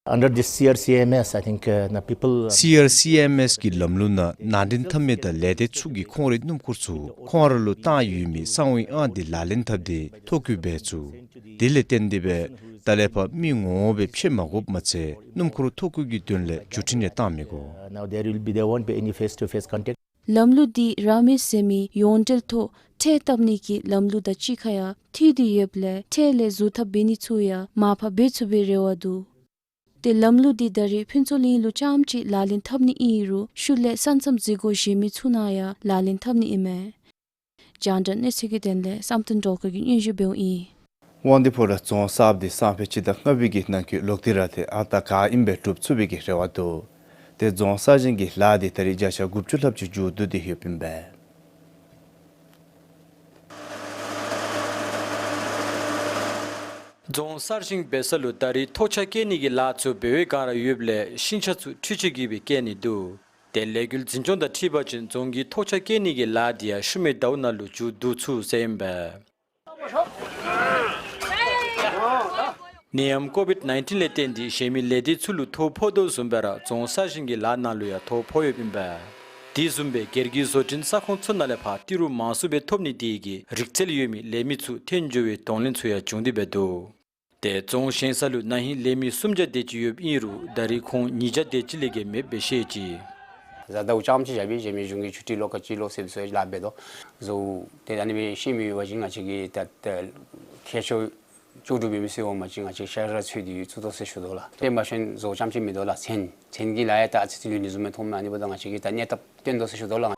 Under this C R C M S, I think, uh, the people, uh, སི་ཨར་སི་ཨེམ་ཨེསི་གི་ལམ་ལུགས་ནང་ནང་འདྲེན་འཐབ་མི་དང་ལས་སྡེ་ཚུ་གིས་ཁོང་རའི་སྣུམ་འཁོར་ཚུ་ཁོང་ར་ལུ་བཏང་ཡོད་མི་གསང་བའི་ཨང་དེ་ལག་ལེན་འཐབ་སྟེ་ཐོ་བཀོད་འབད་ཚུགས། དེ་ལས་བརྟེན་ཏེ་སྦེ་ད་ལས་ཕར་མི་ངོ་བོ་སྦེ་ཕྱད་མ་དགོཔ་མ་ཚད་སྣུམ་འཁོར་ཐོ་བཀོད་ཀྱི་དོན་ལས་བརྒྱུད་འཕྲིན་ཡང་བཏང་མི་དགོ། Uh, now there will be, there won't be any face-to-face contact. ལམ་ལུགས་འདི་ར་མེད་ཟེར་མི་ཡོངས་འབྲེལ་ཐོག་ཁྲལ་བཏབ་ནི་གི་ལམ་ལུགས་དང་གཅིག་ཁར་ཡང་མཐུད་དེ་ཡོདཔ་ལས་ཁྲལ་ལས་བཟུར་ཐབས་འབད་ནི་ཚུ་ཡང་མར་ཕབ་འབད་ཚུགས་པའི་རེ་བ་འདུག། ཏེ་ལམ་ལུགས་འདི་ད་རེས་ཕུན་ཚོགས་གླིང་ལུ་རྐྱངམ་གཅིག་ལག་ལེན་འཐབ་ནི་ཨིན་རུང་ཤུལ་ལས་ས་མཚམས་འཛུལ་སྒོ་གཞན་མི་ཚུ་ནང་ཡང་ལག་ལེན་འཐབ་ནི་ཨིན་མས། རྒྱང་བསྒྲགས་གནས་ཚུལ་གྱི་དོན་ལས་བསམ་གཏན་སྒྲོལ་དཀར་གྱིས་སྙན་ཞུ་འབདཝ་ཨིན། དབང་འདུས་ཕོ་བྲང་རྫོང་གསརཔ་འདི་སང་ཕོད་སྤྱི་ཟླ་ལྔ་པའི་གི་ནང་འཁོད་ལོག་སྟེ་ར་ཏེ་ཨ་རྟག་ག་ཨིནམ་སྦེ་གྲུབ་ཚུགས་པའི་གི་རེ་བ་འདུག། ཏེ་རྫོང་གསར་བཞེངས་ཀྱི་ལཱ་འདི་ད་རེས་བརྒྱ་ཆ་དགུ་བཅུ་ལྷགཔ་ཅིག་མཇུག་བསྡུ་སྟེ་ཡོདཔ་ཨིན་པས། རྫོང་གསར་བཞེངས་འབད་ས་ལུ་ད་རེས་ཐོག་ཆ་བཀལ་ནི་གི་ལཱ་ཚུ་འབད་བའི་བསྒང་ར་ཡོདཔ་ལས་ཤིང་ཆ་ཚུ་འཕྲུལ་ཆས་ཀྱིས་སྦེ་བཀལ་ནི་འདུག། ཏེ་ལས་འགུལ་འཛིན་སྐྱོང་དང་འཁྲིལ་བ་ཅིན་རྫོང་གི་ཐོག་ཆ་བཀལ་ནི་གི་ལཱ་འདི་ཡང་ཤུལ་མའི་ཟླཝ་ནང་ལུ་མཇུག་བསྡུ་ཚུགས་ཟེར་ཨིན་པས། ནད་ཡམས་ཀོ་ཝིཌ་ནའིན་ཊིན་ལས་བརྟེན་ཏེ་གཞན་མི་ལས་སྡེ་ཚུ་ལུ་ཐོ་ཕོག་དོ་བཟུམ་སྦེ་ར་རྫོང་གསར་བཞེངས་ཀྱི་ལཱ་ནང་ལུ་ཡང་ཐོ་ཕོག་ཡོདཔ་ཨིན་པས། དེ་བཟུམ་སྦེ་སྒེར་གྱི་བཟོ་སྐྲུན་ས་ཁོངས་ཚུ་ནང་ལས་ཕར་ཏི་རུ་མང་སུ་སྦེ་ཐོབ་ནི་དེ་གིས་རིག་རྩལ་ཡོད་མི་ལས་མི་ཚུ་ཐོན་འགྱོ་བའི་གདོང་ལེན་ཚུ་ཡང་བྱུང་སྟེ་འབད་འདུག། ཏེ་རྫོང་བཞེངས་ས་ལུ་ན་ཧིང་ལས་མི་སུམ་བརྒྱ་དེ་ཅིག་ཡོདཔ་ཨིན་རུང་ད་རེས་ཁོང་ཉིས་བརྒྱ་དེ་ཅིག་ལས་བརྒལ་མེདཔ་སྦེ་བཤད་ཅི། བཟའ་ཟླཝ་རྐྱངམ་ཅིག་བཞག་སྦེ་གཞན་མི་གཞུང་གི་ཆུ་ཊི་ལོག་ག་ཅི་ལོག་ཟེར་སྦེ་ལཱ་འབད་དོ། བཟོཝ་ཏེ་ཨ་ནི་སྦེ་ཤེས་མི་ཡོད་པ་ཅིན་ང་བཅས་ཀྱིས་ད་ད་ཁྱད་ཆོས་ལྕོགས་གྲུབ་འབད་མི་ཚུ་འོང་པ་ཅིན་ང་བཅས་ཤ་ར་འཚོལ་ཏེ་ཚུད་དོ་ཟེར་ཞུ་དོ་ལགས། སྟོན་པ་གཞན་བཟོ་རྐྱངམ་ཅིག་མེད་དོ་ལགས། མཚན་མཚན་གྱི་ལཱ་ཡང་ད་ཨ་ཙི་ཙི་ལུས་ནི་བཟུམ་སྦེ་མཐོངམ་མས། ཨ་ནི་འབདཝ་ད་ང་བཅས་ཀྱིས་ད་གནས་སྟབས་སྟོན་དོ་ཟེར་ཞུ་དོ་ལགས།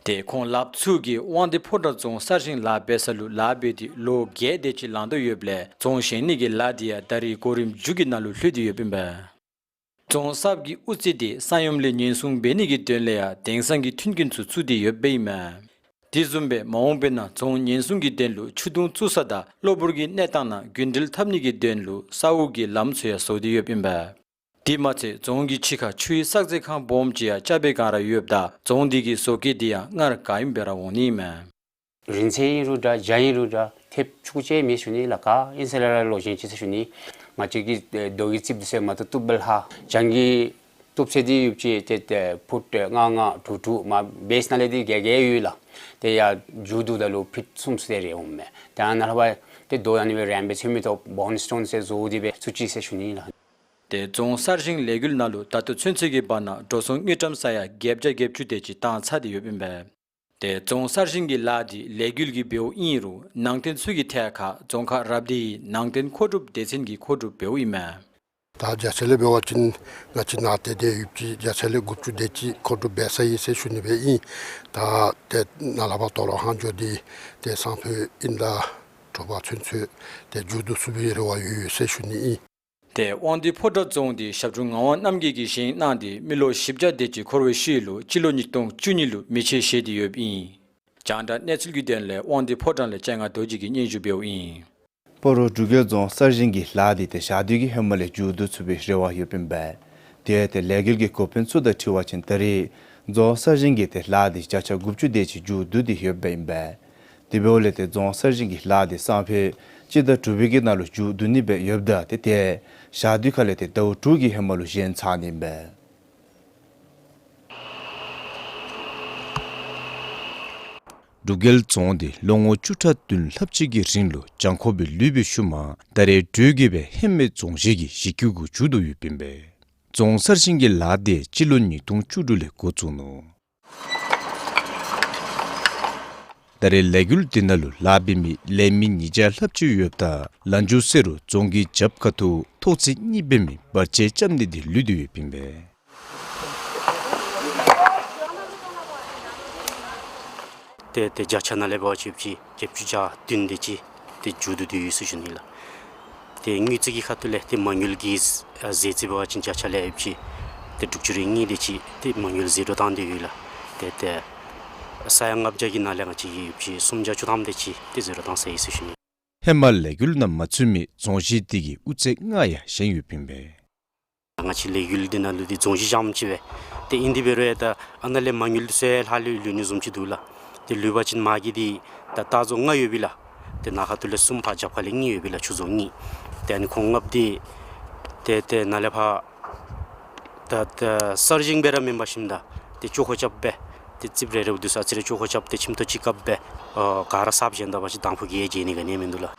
ཏེ་ཁོང་ལགཔ་ཚུ་གིས་དབང་འདུས་ཕོ་བྲང་རྫོང་གསར་བཞེངས་ལཱ་འབད་ས་ལུ་ལཱ་འབད་དེ་ལོ་བརྒྱད་དེ་ཅིག་ལང་དོ་ཡོདཔ་ལས་རྫོང་བཞེངས་ནི་གི་ལཱ་འདི་ཡང་ད་རེས་གོ་རིམ་མཇུག་གི་ནང་ལུ་ལྷོད་དེ་ཡོདཔ་ཨིན་པས། རྫོང་གསརཔ་གི་དབུ་རྩེ་འདི་ས་ཡོམ་ལས་ཉེན་སྲུང་འབད་ནི་གི་དོན་ལས་ཡང་དེང་སང་གི་མཐུན་རྐྱེན་ཚུ་བཙུགས་ཏེ་ཡོདཔ་ཨིན་མས། དེ་བཟུམ་སྦེ་མ་འོངས་པའི་ནང་རྫོང་ཉེན་སྲུང་གི་དོན་ལུ་ཆུ་དུང་བཙུགས་ས་དང་གློ་བུར་གྱི་གནས་སྟངས་ནང་རྒྱུན་འགྲུལ་འཐབ་ནི་གི་དོན་ལུ་ས་འོག་གི་ལམ་ཚུ་ཡང་བཟོ་སྟེ་ཡོདཔ་ཨིན་པས། དེ་མ་ཚད་རྫོང་གི་ཕྱི་ཁར་ཆུའི་བསགས་རྫས་ཁང་སྦོམ་ཅིག་ཡང་རྐྱབ་པའི་བསྒང་ར་ཡོདཔ་ད་རྫོང་འདི་གི་བཟོ་བཀོད་འདི་ཡང་སྔར་ག་ཨིནམ་སྦེ་ར་འོང་ནི་ཨིན་མས། རིན་ཆེན་ཨིན་རུང་འདྲ་ཇ་ཨིན་རུང་འདྲ་ཐེབས་ཆུང་ཀུ་ཅིག་མེད་ཞུ་ནི་ལགས། ག་ཨིན་ཟེར་ལགས་ལོ་ཆེན་ཅིག་ཟེར་ཞུ་ནི། ང་བཅས་ཀྱི་ཨེ་རྡོ་གི་རྩིགཔ་འདི་ཚུ་མ་བཏུབ་བཏུབ་སྦེ་ལྷག། གྱང་གི་བཏུབ་ཚད་འདི་ཡོདཔ་ཅིག་ཏེ་ཏེ་ཕུཊ་ལྔ་ལྔ་དྲུག་དྲུག་མ་བེསི་ནང་ལས་འདི་ག་ག་ཡོད་ལགས། ཏེ་ཡར་མཇུག་བསྡུཝ་ད་ལུ་ཕིཊ་གསུམ་ཙམ་དེ་རེ་འོངམ་མས། ཏེ་ཨ་ནཱ་ལས་ཕར་ཏེ་རྡོ་ཨ་ནི་སྦེ་རིངམ་སྦེ་ཚུད་མི་ཐོབ་བཱོན་སི་ཊོན་ཟེར་བཟོ་སྟེ་སྦེ་ཚུད་ཅི་ཟེར་ཞུ་ནི་ལགས། ཏེ་རྫོང་གསར་བཞེངས་ལས་འགུལ་ནང་ལུ་ད་ལྟོ་ཚུན་ཚོད་ཀྱི་བར་ན་འགྲོ་སོང་དངུལ་ཀྲམ་ས་ཡ་བརྒྱད་བརྒྱ་བརྒྱད་ཅུ་དེ་ཅིག་བཏང་ཚར་ཏེ་ཡོདཔ་ཨིན་པས། ཏེ་རྫོང་གསར་བཞེངས་ཀྱི་ལཱ་འདི་ལས་འགུལ་གྱིས་འབདཝ་ཨིན་རུང་ནང་རྟེན་ཚུ་གི་ཐད་ཁར་རྫོང་ཁག་རབ་སྡེའི་ནང་རྟེན་མཁོ་སྒྲུབ་སྡེ་ཚན་གྱིས་མཁོ་སྒྲུབ་འབདཝ་ཨིན་མས། ད་རྒྱ་ཚད་ལས་འབད་བ་ཅིན་ང་བཅས་ནང་རྟེན་དེ་ཡོདཔ་ཅིག་རྒྱ་ཚད་ལས་དགུ་བཅུ་དེ་ཅིག་མཁོ་སྒྲུབ་འབད་ཚར་ཡི་ཟེར་ཞུ་ནི་སྦེ་ཨིན། ད་ཏེ་ནཱ་ལས་ཕར་དོ་རུང་ཧང་འགྱོ་སྟེ་ཏེ་སང་ཕོད་དབྱིན་ཟླ་དྲུག་པ་ཚུན་ཚོད་ཏེ་མཇུག་བསྡུ་ཚུགས་པའི་རེ་བ་ཡོད་ཟེར་ཞུ་ནི་ཨིན། ཏེ་དབང་འདུས་ཕོ་བྲང་རྫོང་འདི་ཞབས་དྲུང་ངག་དབང་རྣམ་རྒྱལ་གྱིས་བཞེངས་གནང་སྟེ་མི་ལོ་བཞི་བརྒྱ་དེ་ཅིག་འཁོར་བའི་ཤུལ་ལུ་སྤྱི་ལོ་ཉིས་སྟོང་བཅུ་གཉིས་ལུ་མེ་མཆོད་བཞེས་ཏེ་ཡོདཔ་ཨིན། རྒྱང་བསྒྲགས་གནས་ཚུལ་གྱི་དོན་ལས་དབང་འདུས་ཕོ་བྲང་ལས་སྤྱན་སྔ་རྡོ་རྗེ་གིས་སྙན་ཞུ་འབདཝ་ཨིན། སྤ་རོ་འབྲུག་རྒྱལ་རྫོང་གསར་བཞེངས་ཀྱི་ལཱ་འདི་ཏེ་ཞག་དུས་ཀྱི་ཧེ་མ་ལས་མཇུག་བསྡུ་ཚུགས་པའི་རེ་བ་ཡོདཔ་ཨིན་པས། དེ་ཡང་ཏེ་ལས་འགུལ་གྱི་འགོ་དཔོན་ཚུ་དང་འཁྲིལ་བ་ཅིན་ད་རེས་རྫོང་གསར་བཞེངས་ཀྱི་ཏེ་ལཱ་འདི་བརྒྱ་ཆ་དགུ་བཅུ་དེ་ཅིག་མཇུག་བསྡུ་སྟེ་ཡོདཔ་ཨིན་པས། དེ་འབདཝ་ལས་ཏེ་རྫོང་གསར་བཞེངས་ཀྱི་ལཱ་འདི་སང་ཕོད་སྤྱི་ཟླ་དྲུག་པའི་གི་ནང་ལུ་མཇུག་བསྡུ་ནི་སྦེ་ཡོདཔ་ད་ཏེ་ཏེ་ཞག་དུས་ཁ་ལས་ཏེ་ཟླཝ་དྲུག་གི་ཧེ་མ་ལུ་བཞེངས་ཚར་ནི་ཨིན་པས། འབྲུག་རྒྱལ་རྫོང་འདི་ལོ་ངོ་བཅུ་ཕྲག་བདུན་ལྷགཔ་ཅིག་གི་རིང་ལུ་གྱང་ཁོག་སྦེ་ལུས་པའི་ཤུལ་མ་ད་རེས་འགྲུལ་བཞུད་སྦེ་ཧེ་མའི་རྫོང་གཞིས་ཀྱི་གཞི་བཀོད་གུ་མཇུག་བསྡུ་ཡོདཔ་ཨིན་པས། རྫོང་གསར་བཞེངས་ཀྱི་ལཱ་འདི་སྤྱི་ལོ་ཉིས་སྟོང་བཅུ་དྲུག་ལས་འགོ་བཙུགས་ནུག། ད་རེས་ལས་འགུལ་འདི་ནང་ལུ་ལཱ་འབད་མི་ལས་མི་ཉིས་བརྒྱ་ལྷགཔ་ཅིག་ཡོདཔ་ད་ལ་མཇུག་ཟེར་རུང་རྫོང་གི་རྒྱབ་ཁ་ཐུག་ཐོག་ཚད་གཉིས་འབད་མི་བར་ཆད་རྐྱབ་ནི་འདི་ལུས་ཏེ་ཡོདཔ་ཨིན་པས། ཏེ་ཏེ་བརྒྱ་ཆ་ནང་ལས་འབད་བ་ཅིན་བརྒྱད་ཅུ་གྱ་བདུན་དེ་ཅིག་ཏེ་མཇུག་བསྡུ་སྟེ་ཡོད་ཟེར་ཞུ་ནི་ལགས། ཏེ་དངུལ་རྩིས་ཀྱི་ཁ་ཐུག་ལས་ཏེ་མ་དངུལ་གྱི་ཨ་ཟད་རྩིས་འབད་བ་ཅིན་བརྒྱ་ཆ་ལས་ཡོདཔ་ཅིག་ཏེ་དྲུག་ཅུ་རེ་གཉིས་དེ་ཅིག་ཏེ་མ་དངུལ་ཟད་འགྲོ་བཏང་སྟེ་ཡོད་ལགས། ཏེ་ཏེ་ས་ཡ་ལྔ་བརྒྱ་གི་ནང་ལས་ང་བཅས་ཀྱིས་ཡོདཔ་ཅིག་སུམ་བརྒྱ་བཅུ་ཐམ་དེ་ཅིག་ཏེ་ཟད་འགྲོ་བཏང་ཚར་ཡི་ཟེར་ཞུ་ནི། ཧེ་མ་ལས་འགུལ་ནང་མ་ཚུད་མི་རྫོང་གཞིས་འདི་གི་དབུ་རྩེ་ལྔ་ཡང་བཞེངས་ཡོདཔ་ཨིན་པས། ང་བཅས་ལས་འགུལ་འདི་ནང་ལུ་འདི་རྫོང་གཞིས་བཞེངསམ་ཅིག་སྦེ་ཏེ་ཨིན། དེ་འབད་རུང་ཡང་ད་ཨ་ནཱ་ལས་མ་དངུལ་འདི་ཚུ་ཡང་ལྷག་ལུས་ལུས་ནི་བཟུམ་ཅིག་འདུག་ལགས། ཏེ་ལུས་པ་ཅིན་མ་གི་འདི་ད་ལྟ་རྫོང་ལྔ་ཡོད་པས་ལགས། ཏེ་ནཱ་ཁ་ཐུག་ལས་གསུམ་ཕར་རྒྱབ་ཁ་ལས་གཉིས་ཡོད་པས་ལགས། ཆུ་རྫོང་གཉིས། ཏེ་ཨ་ནི་ཁོང་ལྔཔོ་འདི་ཏེ་ཏེ་ནཱ་ལས་ཕར་ད་ད་གསར་བཞེངས་སྦེ་ར་མེན་པར་ཞིནམ་ད་ཏེ་ཅོག་ཁོ་རྐྱབ་སྦེ་ཏེ་རྩིགཔ་རེ་རེ་འདི་ཚུ་ཨ་ཙི་རེ་ཅོག་ཁོ་རྐྱབ་སྟེ་ཁྱིམ་ཐོག་གཅིག་བཀབ་སྦེ་ཨ་ག་ར་གསརཔ་བཞེངས་ད་པ་ཅིན་དང་ཕུ་གིས་ཡང་བརྗེད་ནི་ག་ནི་ཡང་མིན་འདུག་ལགས།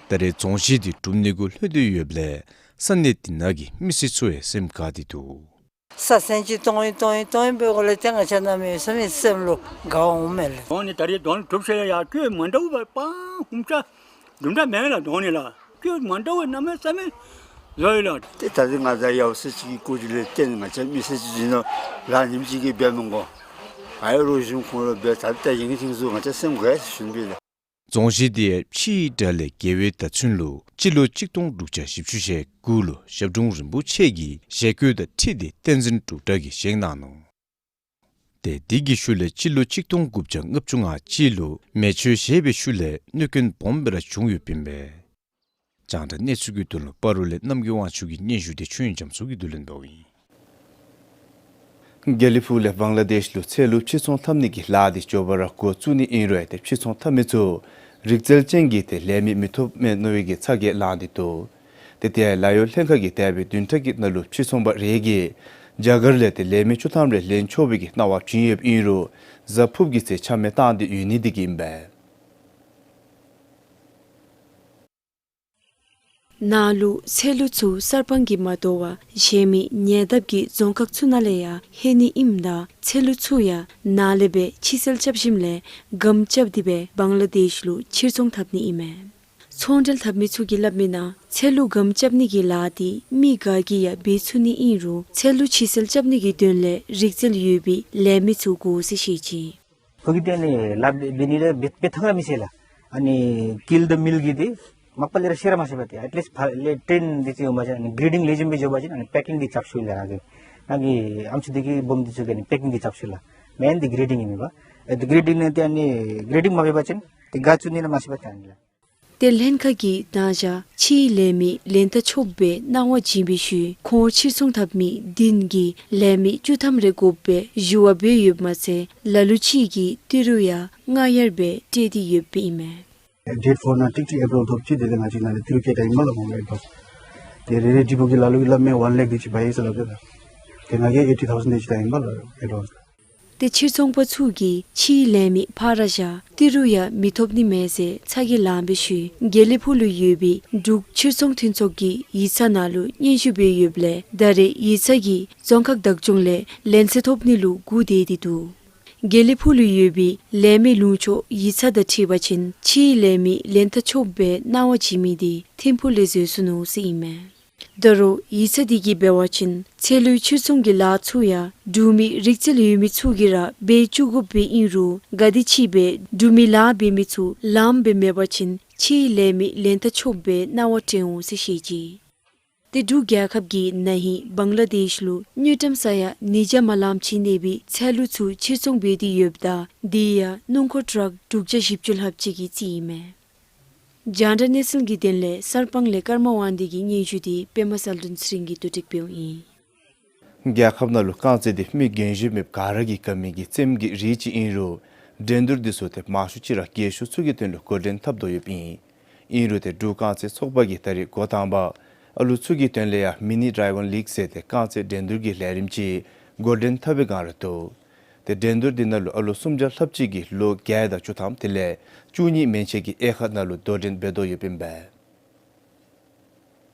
ད་རེས་རྫོང་གཞིས་འདི་གྲུབ་ནི་གུ་ལྷོད་དེ་ཡོདཔ་ལས་ས་གནས་འདི་ནང་གི་མི་སེར་ཚུ་ཡང་སེམས་དགའ་སྟེ་འདུག། ས་ཆེན་ཅིག་སྟོང་ཡི་སྟོང་ཡི་སྟོང་ཡི་འབད་དགོཔ་ལས་ཏེ་ང་བཅས་གནམ་མེད་ས་མེད་སེམས་ལུ་དགའ་འོང་མས་ལགས། དོན་ནི་ད་རེས་དོན་གྲུབ་ཟེར་ཡང་སྐྱོ་མ་འདྲཝ་པ་ཧུམ་ཆ་དུམ་གྲ་མེད་ལགས། དོན་ནི་ལགས་སྐྱོ་མ་འདྲཝ་གནམ་མེད་ས་མེད་བཟོ་ཡི་ལགས། ཏེ་ད་རེས་ང་བཅས་ཡང་སྲིད་ཅིག་གི་སྐུ་མདུན་ལས་བརྟེན་ང་བཅས་མི་སེར་ཅིག་ཨིན་ནོ་ལགས། ཉིནམ་གཅིག་གིས་འབད་མི་དགོ། ག་ཡོད་རུང་གཞུང་ཁོང་ལུ་འབད། ད་ད་ཡིན་གྱི་ཐིང་སུ་ང་བཅས་སེམས་དགའ་ཡི་ཟེར་ཞུ་ནི་ལགས། རྫོང་གཞིས་འདི་ཕྱིའི་དགྲ་ལས་རྒྱལ་བའི་མདའ་མཚོན་ལུ་སྤྱི་ལོ་གཅིག་སྟོང་དྲུག་བརྒྱ་བཞི་བཅུ་ཞེ་དགུ་ལུ་ཞབས་དྲུང་རིན་པོ་ཆེ་གིས་ཞལ་བཀོད་དང་འཁྲིལ་ཏེ་བསྟན་འཛིན་འབྲུག་གྲགས་ཀྱིས་བཞེངས་གནང་ནུག། ཏེ་འདི་གི་ཤུལ་ལས་སྤྱི་ལོ་གཅིག་སྟོང་དགུ་བརྒྱ་ལྔ་བཅུ་ང་གཅིག་ལུ་མེ་མཆོད་བཞེས་པའི་ཤུལ་ལས་གནོད་སྐྱོན་སྦོམ་སྦེ་ར་བྱུང་ཡོདཔ་ཨིན་པས། རྒྱང་བསྒྲགས་གནས་ཚུལ་གྱི་དོན་ལུ་སྤ་རོ་ལས་རྣམ་རྒྱལ་དབང་ཕྱུག་གི་སྙན་ཞུ་དེ་ཆོས་དབྱིངས་རྒྱ་མཚོ་གིས་བསྡུ་ལེན་འབདཝ་ཨིན། དགེ་ལེགས་ཕུག་ལས་བང་ལ་དེཤ་ལུ་ཚལ་ལུ་ཕྱིར་ཚོང་འཐབ་ནི་གི་ལཱ་དེ་མགྱོགས་པ་ར་འགོ་བཙུགས་ནི་ཨིན་རུང་ཏེ་ཕྱིར་ཚོང་འཐབ་མི་ཚུ་རིག་རྩལ་ཅན་གྱི་ཏེ་ལས་མི་མི་ཐོབ་མས་མནོ་བའི་གི་ཚ་གྱང་ལངས་ཏེ་འདུག། ཏེ་དེ་ལཱ་གཡོག་ལྷན་ཁག་གིས་འདས་པའི་བདུན་ཕྲག་གི་ནང་ལུ་ཕྱིར་ཚོང་པ་རེ་གིས་རྒྱ་གར་ལས་ཏེ་ལས་མི་བཅུ་ཐམ་རེ་ལེན་ཆོག་པའི་གི་གནང་བ་བྱིན་ཡོདཔ་ཨིན་རུང་གཟའ་ཕུརཔ་གི་ཚེ་ཆ་མེད་བཏང་སྟེ་ཡོད་ནི་དེ་གིས་ཨིན་པས། ནཱ་ལུ་ཚལ་ལུ་ཚུ་གསར་སྤང་གིས་མ་དོ་བར་གཞན་མི་ཉེ་འདབས་ཀྱི་རྫོང་ཁག་ཚུ་ནང་ལས་ཡང་ལྷོད་ནི་ཨིནམ་ད་ཚལ་ལུ་ཚུ་ཡང་ནཱ་ལས་སྦེ་ཕྱིར་སེལ་རྐྱབ་ཞིནམ་ལས་སྒམ་རྐྱབ་སྟེ་སྦེ་བང་ལ་དེཤ་ལུ་ཕྱིར་ཚོང་འཐབ་ནི་ཨིན་མས། ཚོང་འབྲེལ་འཐབ་མི་ཚུ་གིས་སླབ་མི་ནང་ཚལ་ལུ་སྒམ་རྐྱབ་ནི་གི་ལཱ་འདི་མི་ག་གིས་ཡང་འབད་ཚུགས་ནི་ཨིན་རུང་ཚལ་ལུ་ཕྱིར་སེལ་རྐྱབ་ནི་གི་དོན་ལས་རིག་རྩལ་ཡོད་པའི་ལས་མི་ཚུ་དགོ་ཟེར་བཤད་ཅི། ཁོ་གིས་ཏེ་ཨ་ནི་ལཱ་འབད་ནི་ར་འབད་འབད་ཐངས་ར་མི་ཤེས་ལགས། ཨ་ནི་ཀིལ་དང་མིལ་གྱི་འདི་མ་པ་ལས་ར་ཤེས་ར་མ་ཤེས་པས། ཏེ་ཨེཊ་ལིསཊ་ཕར་ལས་ཊེན་འདི་ཅིག་འོང་པ་ཅིན་ཨ་ནི་གིར་ཌིང་ལེགས་ཤོམ་སྦེ་འགྱོ་བ་ཅིན་ཨ་ནི་པེ་ཀིང་འདི་རྐྱབ་ཤོག་ལགས། ང་གིས་ཨམ་སྲུ་འདི་གིས་སྦོམ་འདི་ཚུ་གིས་ཨ་ནི་པེ་ཀིང་འདི་རྐྱབ་ཤོག་ལགས། མེན་འདི་གིར་ཌིང་ཨིན་མས་པ། ཨེ་འདི་གིར་ཌིང་ནི་ཏེ་ཨ་ནི་གིར་ཌིང་མ་འབད་བ་ཅིན་ཏེ་ག་བཙུགས་ནི་ར་མ་ཤེས་པས་ཏེ་ཨ་ནི་ལགས། ཏེ་ལྷན་ཁག་གིས་ད་ཆ་ཕྱིའི་ལས་མི་ལེན་ད་ཆོགཔ་སྦེ་གནང་བ་བྱིན་པའི་ཤུལ་ཁོང་ཕྱིར་ཚོང་འཐབ་མི་བདུན་གྱིས་ལས་མི་བཅུ་ཐམ་རེ་དགོཔ་སྦེ་ཞུ་བ་འབད་ཡོདཔ་མ་ཚད་ལ་ལུ་ཅིག་གིས་ཏི་རུ་ཡང་སྔ་ཡར་སྦེ་སྤྲོད་དེ་ཡོདཔ་ཨིན་མས། Date four ནང་ཏིག་ཏིག་approval ཐོབ་ཅི། དེ་ལས་ང་བཅས་ནཱ་ལས་ཏི་རུ་བསྐྱལ་ད་ཨིན་པས་ལགས། ཁོང་ལུ་advance། ཏེ་རེ་རེ་ཌི་པོ་གི་ལ་ལུ་གིས་སླབ་མི་one lakh དེ་ཅིག་འབག་ཡི་ཟེར་སླབ་ད་ལགས། ཏེ་ང་གིས་eighty thousand དེ་ཅིག་ད་ཨིན་པས་ལགས་advance། ཏེ་ཕྱིར་ཚོང་པ་ཚུ་གིས་ཕྱིའི་ལས་མི་ཕར་བཞག་ཏི་རུ་ཡང་མི་ཐོབ་ནི་མས་ཟེར་ཚ་གྱང་ལང་པའི་ཤུལ་དགེ་ལེགས་ཕུག་ལུ་ཡོད་པའི་འབྲུག་ཕྱིར་ཚོང་མཐུན་ཚོགས་ཀྱི་ཡིག་ཚང་ནང་ལུ་སྙན་ཞུ་འབད་ཡོདཔ་ལས་ད་རེས་ཡིག་ཚང་གིས་རྫོང་ཁག་བདག་སྐྱོང་ལས་ལེན་ཚད་ཐོབ་ནི་ལུ་སྒུག་སྡོད་དེ་འདུག། དགེ་ལེགས་ཕུག་ལུ་ཡོད་པའི་ལས་མི་ལུང་ཕྱོགས་ཡིག་ཚང་དང་འཁྲིལ་བ་ཅིན་ཕྱིའི་ལས་མི་ལེན་ད་ཆོགཔ་སྦེ་གནང་བ་བྱིན་མི་དེ་ཐིམ་ཕུག་ལས་འཛོལ་སོ་ནུག་ཟེར་ཨིན་མས། ད་རུང་ཡིག་ཚང་དེ་གིས་འབད་བ་ཅིན་ཚལ་ལུའི་ཕྱིར་ཚོང་གི་ལཱ་ཚུ་ཡང་འབྲུག་མི་རིག་རྩལ་ཡོད་མི་ཚུ་གིས་ར་འབད་བཅུག་དགོཔ་སྦེ་ཨིན་རུང་ག་དེ་ཅིག་སྦེ་འབྲུག་མི་ལཱ་འབད་མི་ཚུ་ལངམ་སྦེ་མེད་པ་ཅིན་ཕྱིའི་ལས་མི་ལེན་ད་ཆོགཔ་སྦེ་གནང་བ་སྤྲོད་འོང་ཟེར་བཤད་ཅི། ཏེ་འབྲུག་རྒྱལ་ཁབ་ཀྱིས་ན་ཧིང་བང་ལ་དེཤ་ལུ་དངུལ་ཀྲམ་ས་ཡ་ཉིས་བརྒྱ་མ་ལངམ་ཅིག་གནས་པའི་ཚལ་ལུ་ཚུ་ཕྱིར་ཚོང་འབད་དེ་ཡོདཔ་ད་དེ་ཡང་སྣུམ་འཁོར་ཊཱག་དྲུག་བརྒྱ་བཞི་བཅུ་ལྷགཔ་ཅིག་གི་རྩིས་ཨིན་མས། རྒྱང་བསྒྲགས་གནས་ཚུལ་གྱི་དོན་ལས་གསར་སྤང་ལས་ཀརྨ་དབང་འདུས་ཀྱི་སྙན་ཞུ་དེ་པདྨ་གསལ་སྒྲོན་ཚེ་རིང་གིས་བསྡུ་སྒྲིག་འབདཝ་ཨིན། རྒྱལ་ཁབ་ནང་ལུ་རྐང་རྩེད་དེ་མི་རྒན་གཞོན་མེདཔ་ག་ར་གིས་ག་མི་གི་རྩེདམོ་གི་རིགས་ཅིག་ཨིན་རུང་འགྲན་བསྡུར་དེ་ཚུ་ཏེ་མང་ཤོས་ཅིག་ར་རྒས་ཤོས་ཚུ་གི་དོན་ལུ་འགོ་འདྲེན་འཐབ་དོ་ཡོདཔ་ཨིན། ཨིན་རུང་ཏེ་འབྲུག་རྐང་རྩེད་ཚོགས་པ་གིས་ད་རེས་འགོ་དང་པ་ཨ་ལུ་ཚུ་གི་དོན་ལས་ཡང་མི་ནི་ཌའི་ཝར་ལིག་ཟེར་ཏེ་རྐང་རྩེད་འགྲན་བསྡུར་གྱི་ལས་རིམ་ཅིག་འགོ་འདྲེན་འཐབ་པའི་བསྒང་ར་འདུག། ཏེ་འགྲན་བསྡུར་འདི་ནང་ལུ་ཨ་ལུ་སུམ་བརྒྱ་ལྷགཔ་ཅིག་གིས་ལོ་བརྒྱད་དང་བཅུ་ཐམ་དེ་ལས་བཅུ་གཉིས་མན་ཆད་ཀྱི་དབྱེ་ཁག་ནང་ལུ་དོ་འགྲན་འབད་དོ་ཡོདཔ་ཨིན་པས།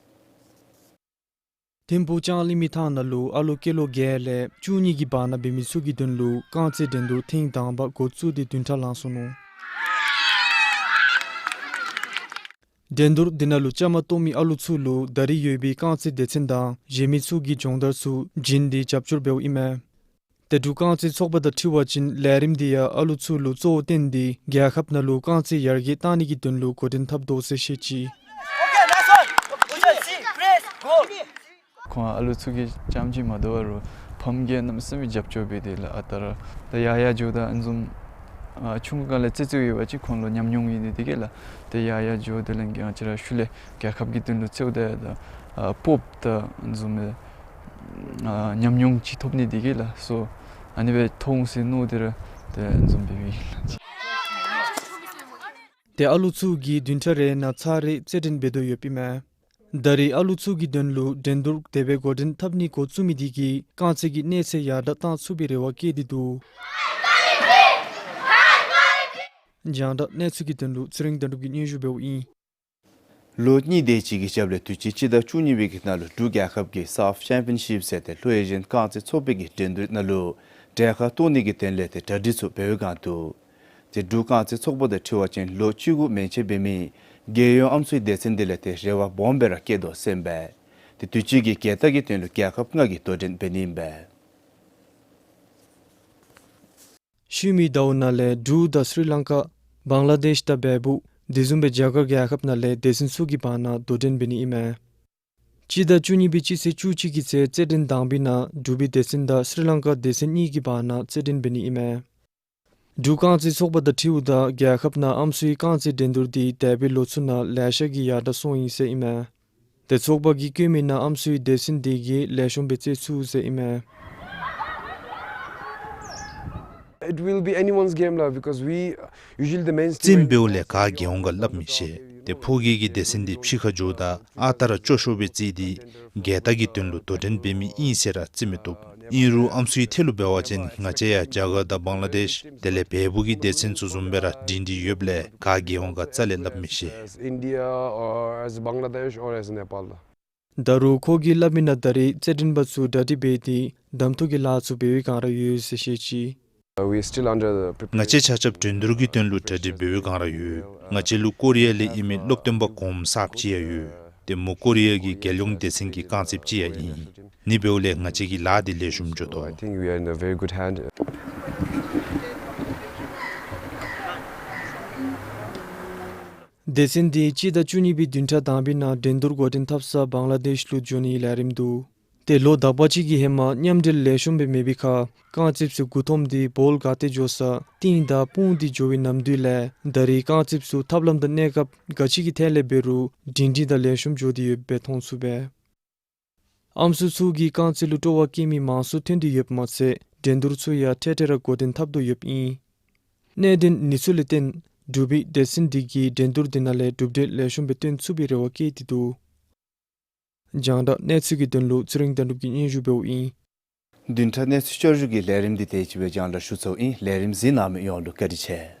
ཐིམ་ཕུག་ལྕང་གླིང་མི་ཐང་ནང་ལུ་ཨ་ལུ་སྐྱེས་ལོ་བརྒྱད་ལས་བཅུ་གཉིས་ཀྱི་བར་ན་འབད་མི་ཚུ་གི་དོན་ལུ་རྐང་རྩེད་འགྲན་བསྡུར་ཐེངས་དང་པ་འགོ་བཙུགས་ཏེ་བདུན་ཕྲག་ལང་སོ་ནུག། འགྲན་བསྡུར་འདི་ནང་ལུ་བཅའ་མར་གཏོགས་མི་ཨ་ལུ་ཚུ་ལུ་ད་རེས་ཡོད་པའི་རྐང་རྩེད་སྡེ་ཚན་དང་གཞན་མི་ཚུ་གི་སྦྱོང་བརྡར་ཚུ་བྱིན་ཏེ་རྒྱབ་སྐྱོར་འབདཝ་ཨིན་མས། ཏེ་འབྲུག་རྐང་རྩེད་ཚོགས་པ་དང་འཁྲིལ་བ་ཅིན་ལས་རིམ་འདི་ཡང་ཨ་ལུ་ཚུ་ལུ་གཙོ་བོར་བཏོན་ཏེ་རྒྱལ་ཁབ་ནང་ལུ་རྐང་རྩེད་ཡར་རྒྱས་གཏང་ནི་གི་དོན་ལུ་འགོ་འདྲེན་འཐབ་དོ་ཟེར་བཤད་ཅི། ཁོང་ཨ་ལུ་ཚུ་གིས་རྐྱངམ་ཅིག་མ་དོ་བར་ཕམ་གིས་གནམ་མེད་ས་མེད་རྒྱབ་སྐྱོར་འབད་དེ་ལགས། ཨ་རྟག་ར་ད་ཡར་ཡར་འགྱོཝ་ད་ཨ་ནི་བཟུམ་ཨ་ཆུང་ཀུ་སྒང་ལས་རྩེད་རྩེདཔ་ཡོད་པ་ཅིན་ཁོང་ལུ་ཉམས་མྱོང་ཡོད་ནི་དེ་གིས་ལགས། ད་ཡར་ཡར་འགྱོཝ་ད་ལས་ང་བཅས་ར་ཤུལ་ལས་རྒྱལ་ཁབ་ཀྱི་དོན་ལུ་རྩེདཔ་ད་ཡང་ད་ཨ་སྤོབས་དང་ཨ་ནི་བཟུམ་སྦེ་ཨ་ཉམས་མྱོང་ཅིག་ཐོབ་ནི་དེ་གིས་ལགས་སོ། ཨ་ནི་སྦེ་མཐོང་ཟེར་མནོ་སྟེ་ར་ཏེ་ཨ་ནི་བཟུམ་སྦེ་འབདཝ་ཨིན་ལགས། ཏེ་ཨ་ལུ་ཚུ་གིས་བདུན་ཕྲག་རེ་ནང་ཚར་རེ་རྩེད་འགྲན་འབད་དོ་ཡོདཔ་ཨིན་མས། ད་རེས་ཨ་ལུ་ཚུ་གི་དོན་ལུ་འགྲན་བསྡུར་དེ་སྦེ་འགོ་འདྲེན་འཐབ་ནི་འགོ་བཙུགས་མི་དེ་གིས་རྐང་རྩེད་ཀྱི་གནས་ཚད་ཡར་དྲག་གཏང་ཚུགས་པའི་རེ་བ་བསྐྱེད་དེ་འདུག། རྒྱང་བསྒྲགས་གནས་ཚུལ་གྱི་དོན་ལུ་ཚེ་རིང་དོན་གྲུབ་ཀྱིས་སྙན་ཞུ་འབདཝ་ཨིན། ལོ་གཉིས་དེ་ཅིག་གི་རྒྱབ་ལས་དུས་ཅི་སྤྱི་ཟླ་བཅུ་གཉིས་པའི་གི་ནང་ལུ་འབྲུག་རྒྱལ་ཁབ་ཀྱིས་སཱཕ་ཅེམ་པི་ཡན་ཤིབ་ཟེར་ཏེ་ལྷོ་ཨེ་ཤི་ཡན་རྐང་རྩེད་ཚོགས་པའི་གི་འགྲན་བསྡུར་ནང་ལུ་གྲལ་ཁར་གཏོགས་ནི་གི་དོན་ལས་ཏེ་གྲ་སྒྲིག་ཚུ་འབད་བའི་བསྒང་འདུག། ཏེ་འབྲུག་རྐང་རྩེད་ཚོགས་པ་དང་འཁྲིལ་བ་ཅིན་ལོ་བཅུ་དགུ་མན་ཆད་འབད་མི་རྒས་ཡོལ་ཨམ་སྲུའི་སྡེ་ཚན་དེ་ལས་ཏེ་རེ་བ་སྦོམ་སྦེ་ར་བསྐྱེད་དོ་ཟེར་ཨིན་པས། ཏེ་དུས་ཅི་གི་རྒས་རྟགས་ཀྱི་དོན་ལུ་རྒྱལ་ཁབ་ལྔ་གིས་དོ་འགྲན་འབད་ནི་ཨིན་པས། ཤུལ་མའི་ཟླཝ་ནང་ལས་འབྲུག་དང་སི་རི་ལང་ཀ་བང་ལ་དེཤ་དང་བལ་པོ་དེ་བཟུམ་སྦེ་རྒྱ་གར་རྒྱལ་ཁབ་ནང་ལས་སྡེ་ཚན་ཚུ་གི་བར་ན་དོ་འགྲན་འབད་ནི་ཨིན་མས། སྤྱི་ཟླ་བཅུ་གཉིས་པའི་སྤྱི་ཚེས་བཅུ་གཅིག་གི་ཚེ་རྩེད་འགྲན་དང་པའི་ནང་འབྲུག་པའི་སྡེ་ཚན་དང་སི་རི་ལང་ཀ་སྡེ་ཚན་གཉིས་ཀྱི་བར་ན་རྩེད་འགྲན་འབད་ནི་ཨིན་མས། འབྲུག་རྐང་རྩེད་ཚོགས་པ་དང་འཁྲིལཝ་ད་རྒྱལ་ཁབ་ནང་ཨམ་སྲུའི་རྐང་རྩེད་འགྲན་བསྡུར་འདི་འདས་པའི་ལོ་ཚུ་ནང་ལེ་ཤ་གིས་ཡར་དྲག་སོང་ཡི་ཟེར་ཨིན་མས། ཏེ་ཚོགས་པ་གིས་བཀོད་མི་ནང་ཨམ་སྲུའི་སྡེ་ཚན་དེ་གིས་ལེགས་ཤོམ་སྦེ་རྩེད་ཚུགས་ཟེར་ཨིན་མས། It will be anyone's game ལགས། Because we usually the main རྩེདམོ་འབདཝ་ལས་ག་རྒྱལ་འོང་ག་སླབ་མི་ཤེས། ཏེ་ཕོ་སྐྱེས་ཀྱི་སྡེ་ཚན་འདི་ཕྱི་ཁར་འགྱོཝ་ད་ཨ་རྟག་ར་སྐྱོ་ཤོས་སྦེ་རྩེད་དེ་རྒས་རྟགས་ཀྱི་དོན་ལུ་དོ་འགྲན་འབད་མི་ཨིན་ཟེར་ར་རྩི་མི་བཏུབ། ཨིན་རུང་ཨམ་སྲུའི་ཐད་ལུ་འབད་བ་ཅིན་ང་བཅས་ཡང་རྒྱ་གར་དང་བང་ལ་དེཤ་དེ་ལས་བལ་པོ་གི་སྡེ་ཚན་ཚུ་བཟུམ་སྦེ་ར་སྒྲིང་སྒྲི་ཡོདཔ་ལས་ག་རྒྱལ་འོང་ག་རྩ་ལས་སླབ་མི་ཤེས། As India or as Bangladesh or as Nepal. ད་རུང་ཁོ་གིས་སླབ་མི་ནང་ད་རེས་རྩེད་འགྲན་པ་ཚུ་གྲ་སྒྲིག་འབད་དེ་གདམ་འཐུ་གི་ལཱ་ཚུ་འབད་བའི་བསྒང་ར་ཡོད་ཟེར་བཤད་ཅི། Uh, we are still under the preparation. ང་བཅས་ཆ་ཁྱབ་འགྲན་བསྡུར་གྱི་དོན་ལུ་གྲ་སྒྲིག་འབད་བའི་བསྒང་ར་ཡོད། ང་བཅས་ལུ་ཀོ་རི་ཡ་ལས་ཨིན་མི་སློབ་སྟོན་པ་གོངམ་གསརཔ་ཅིག་ཡང་ཡོད། ཏེ་མོ་ཀོ་རི་ཡ་གི་རྒྱལ་ཡོངས་སྡེ་ཚན་གྱི་རྐང་རྩེདཔ་ཅིག་ཡང་ཨིན། ཨ་ནི་འབདཝ་ལས་ང་བཅས་ཀྱི་ལཱ་འདི་ལེགས་ཤོམ་འགྱོ་དོ། I think we are in a very good hand. སྡེ་ཚན་འདི་སྤྱི་ཟླ་བཅུ་གཉིས་པའི་བདུན་ཕྲག་དང་པའི་ནང་འགྲན་བསྡུར་འགོ་འདྲེན་འཐབ་ས་བང་ལ་དེཤ་ལུ་འགྱོ་ནིའི་ལས་རིམ་འདུག། ཏེ་ལོ་དག་པ་ཅིག་གི་ཧེ་མ་མཉམ་འབྲེལ་ལེགས་ཤོམ་སྦེ་མེད་པའི་ཁར་རྐང་རྩེདཔ་ཚུ་མགུ་འཐོམས་ཏེ་བོལ་ག་ཏེ་འགྱོ་ས་གཏིང་དང་སྤུངས་ཏེ་འགྱོ་བའི་ནམ་དུས་ལས་ད་རེས་རྐང་རྩེདཔ་ཚུ་ཐབས་ལམ་དང་གནས་སྐབས་ག་ཅི་གི་ཐད་ལས་འབད་རུང་སྒྲིང་སྒྲིང་དང་ལེགས་ཤོམ་འགྱོ་སྟེ་ཡོདཔ་སྦེ་མཐོང་ཚུགས་པས། ཨམ་སྲུ་ཚུ་གིས་རྐང་རྩེད་ལུ་སྤྲོ་བ་བསྐྱེད་མི་མང་སུ་ཐོན་ཏེ་ཡོདཔ་མ་ཚད་འགྲན་བསྡུར་ཚུ་ཡང་འཕྲལ་འཕྲལ་ར་འགོ་འདྲེན་འཐབ་དོ་ཡོདཔ་ཨིན། གནད་དོན་ནི་ཚུ་ལས་བརྟེན་འབྲུག་པའི་འདྲེ་སྲིན་འདི་གིས་འགྲན་བསྡུར་འདི་ནང་ལས་གྲུབ་འབྲས་ལེགས་ཤོམ་སྦེ་སྟོན་ཚུགས་པའི་རེ་བ་བསྐྱེད་དེ་འདུག། རྒྱང་བསྒྲགས་གནས་ཚུལ་གྱི་དོན་ལུ་ཚེ་རིང་དོན་གྲུབ་ཀྱིས་སྙན་ཞུ་འབདཝ་ཨིན། བདུན་ཕྲག་གནས་ཚུལ་བསྐྱར་ཞུ་གི་ལས་རིམ་འདི་དེ་ཅིག་སྦེ་རྒྱང་བསྒྲགས་ཞུ་ཚརཝ་ཨིན། ལས་རིམ་གཟིགས་གནང་མི་ཡོངས་ལུ་བཀའ་དྲིན་ཆེ།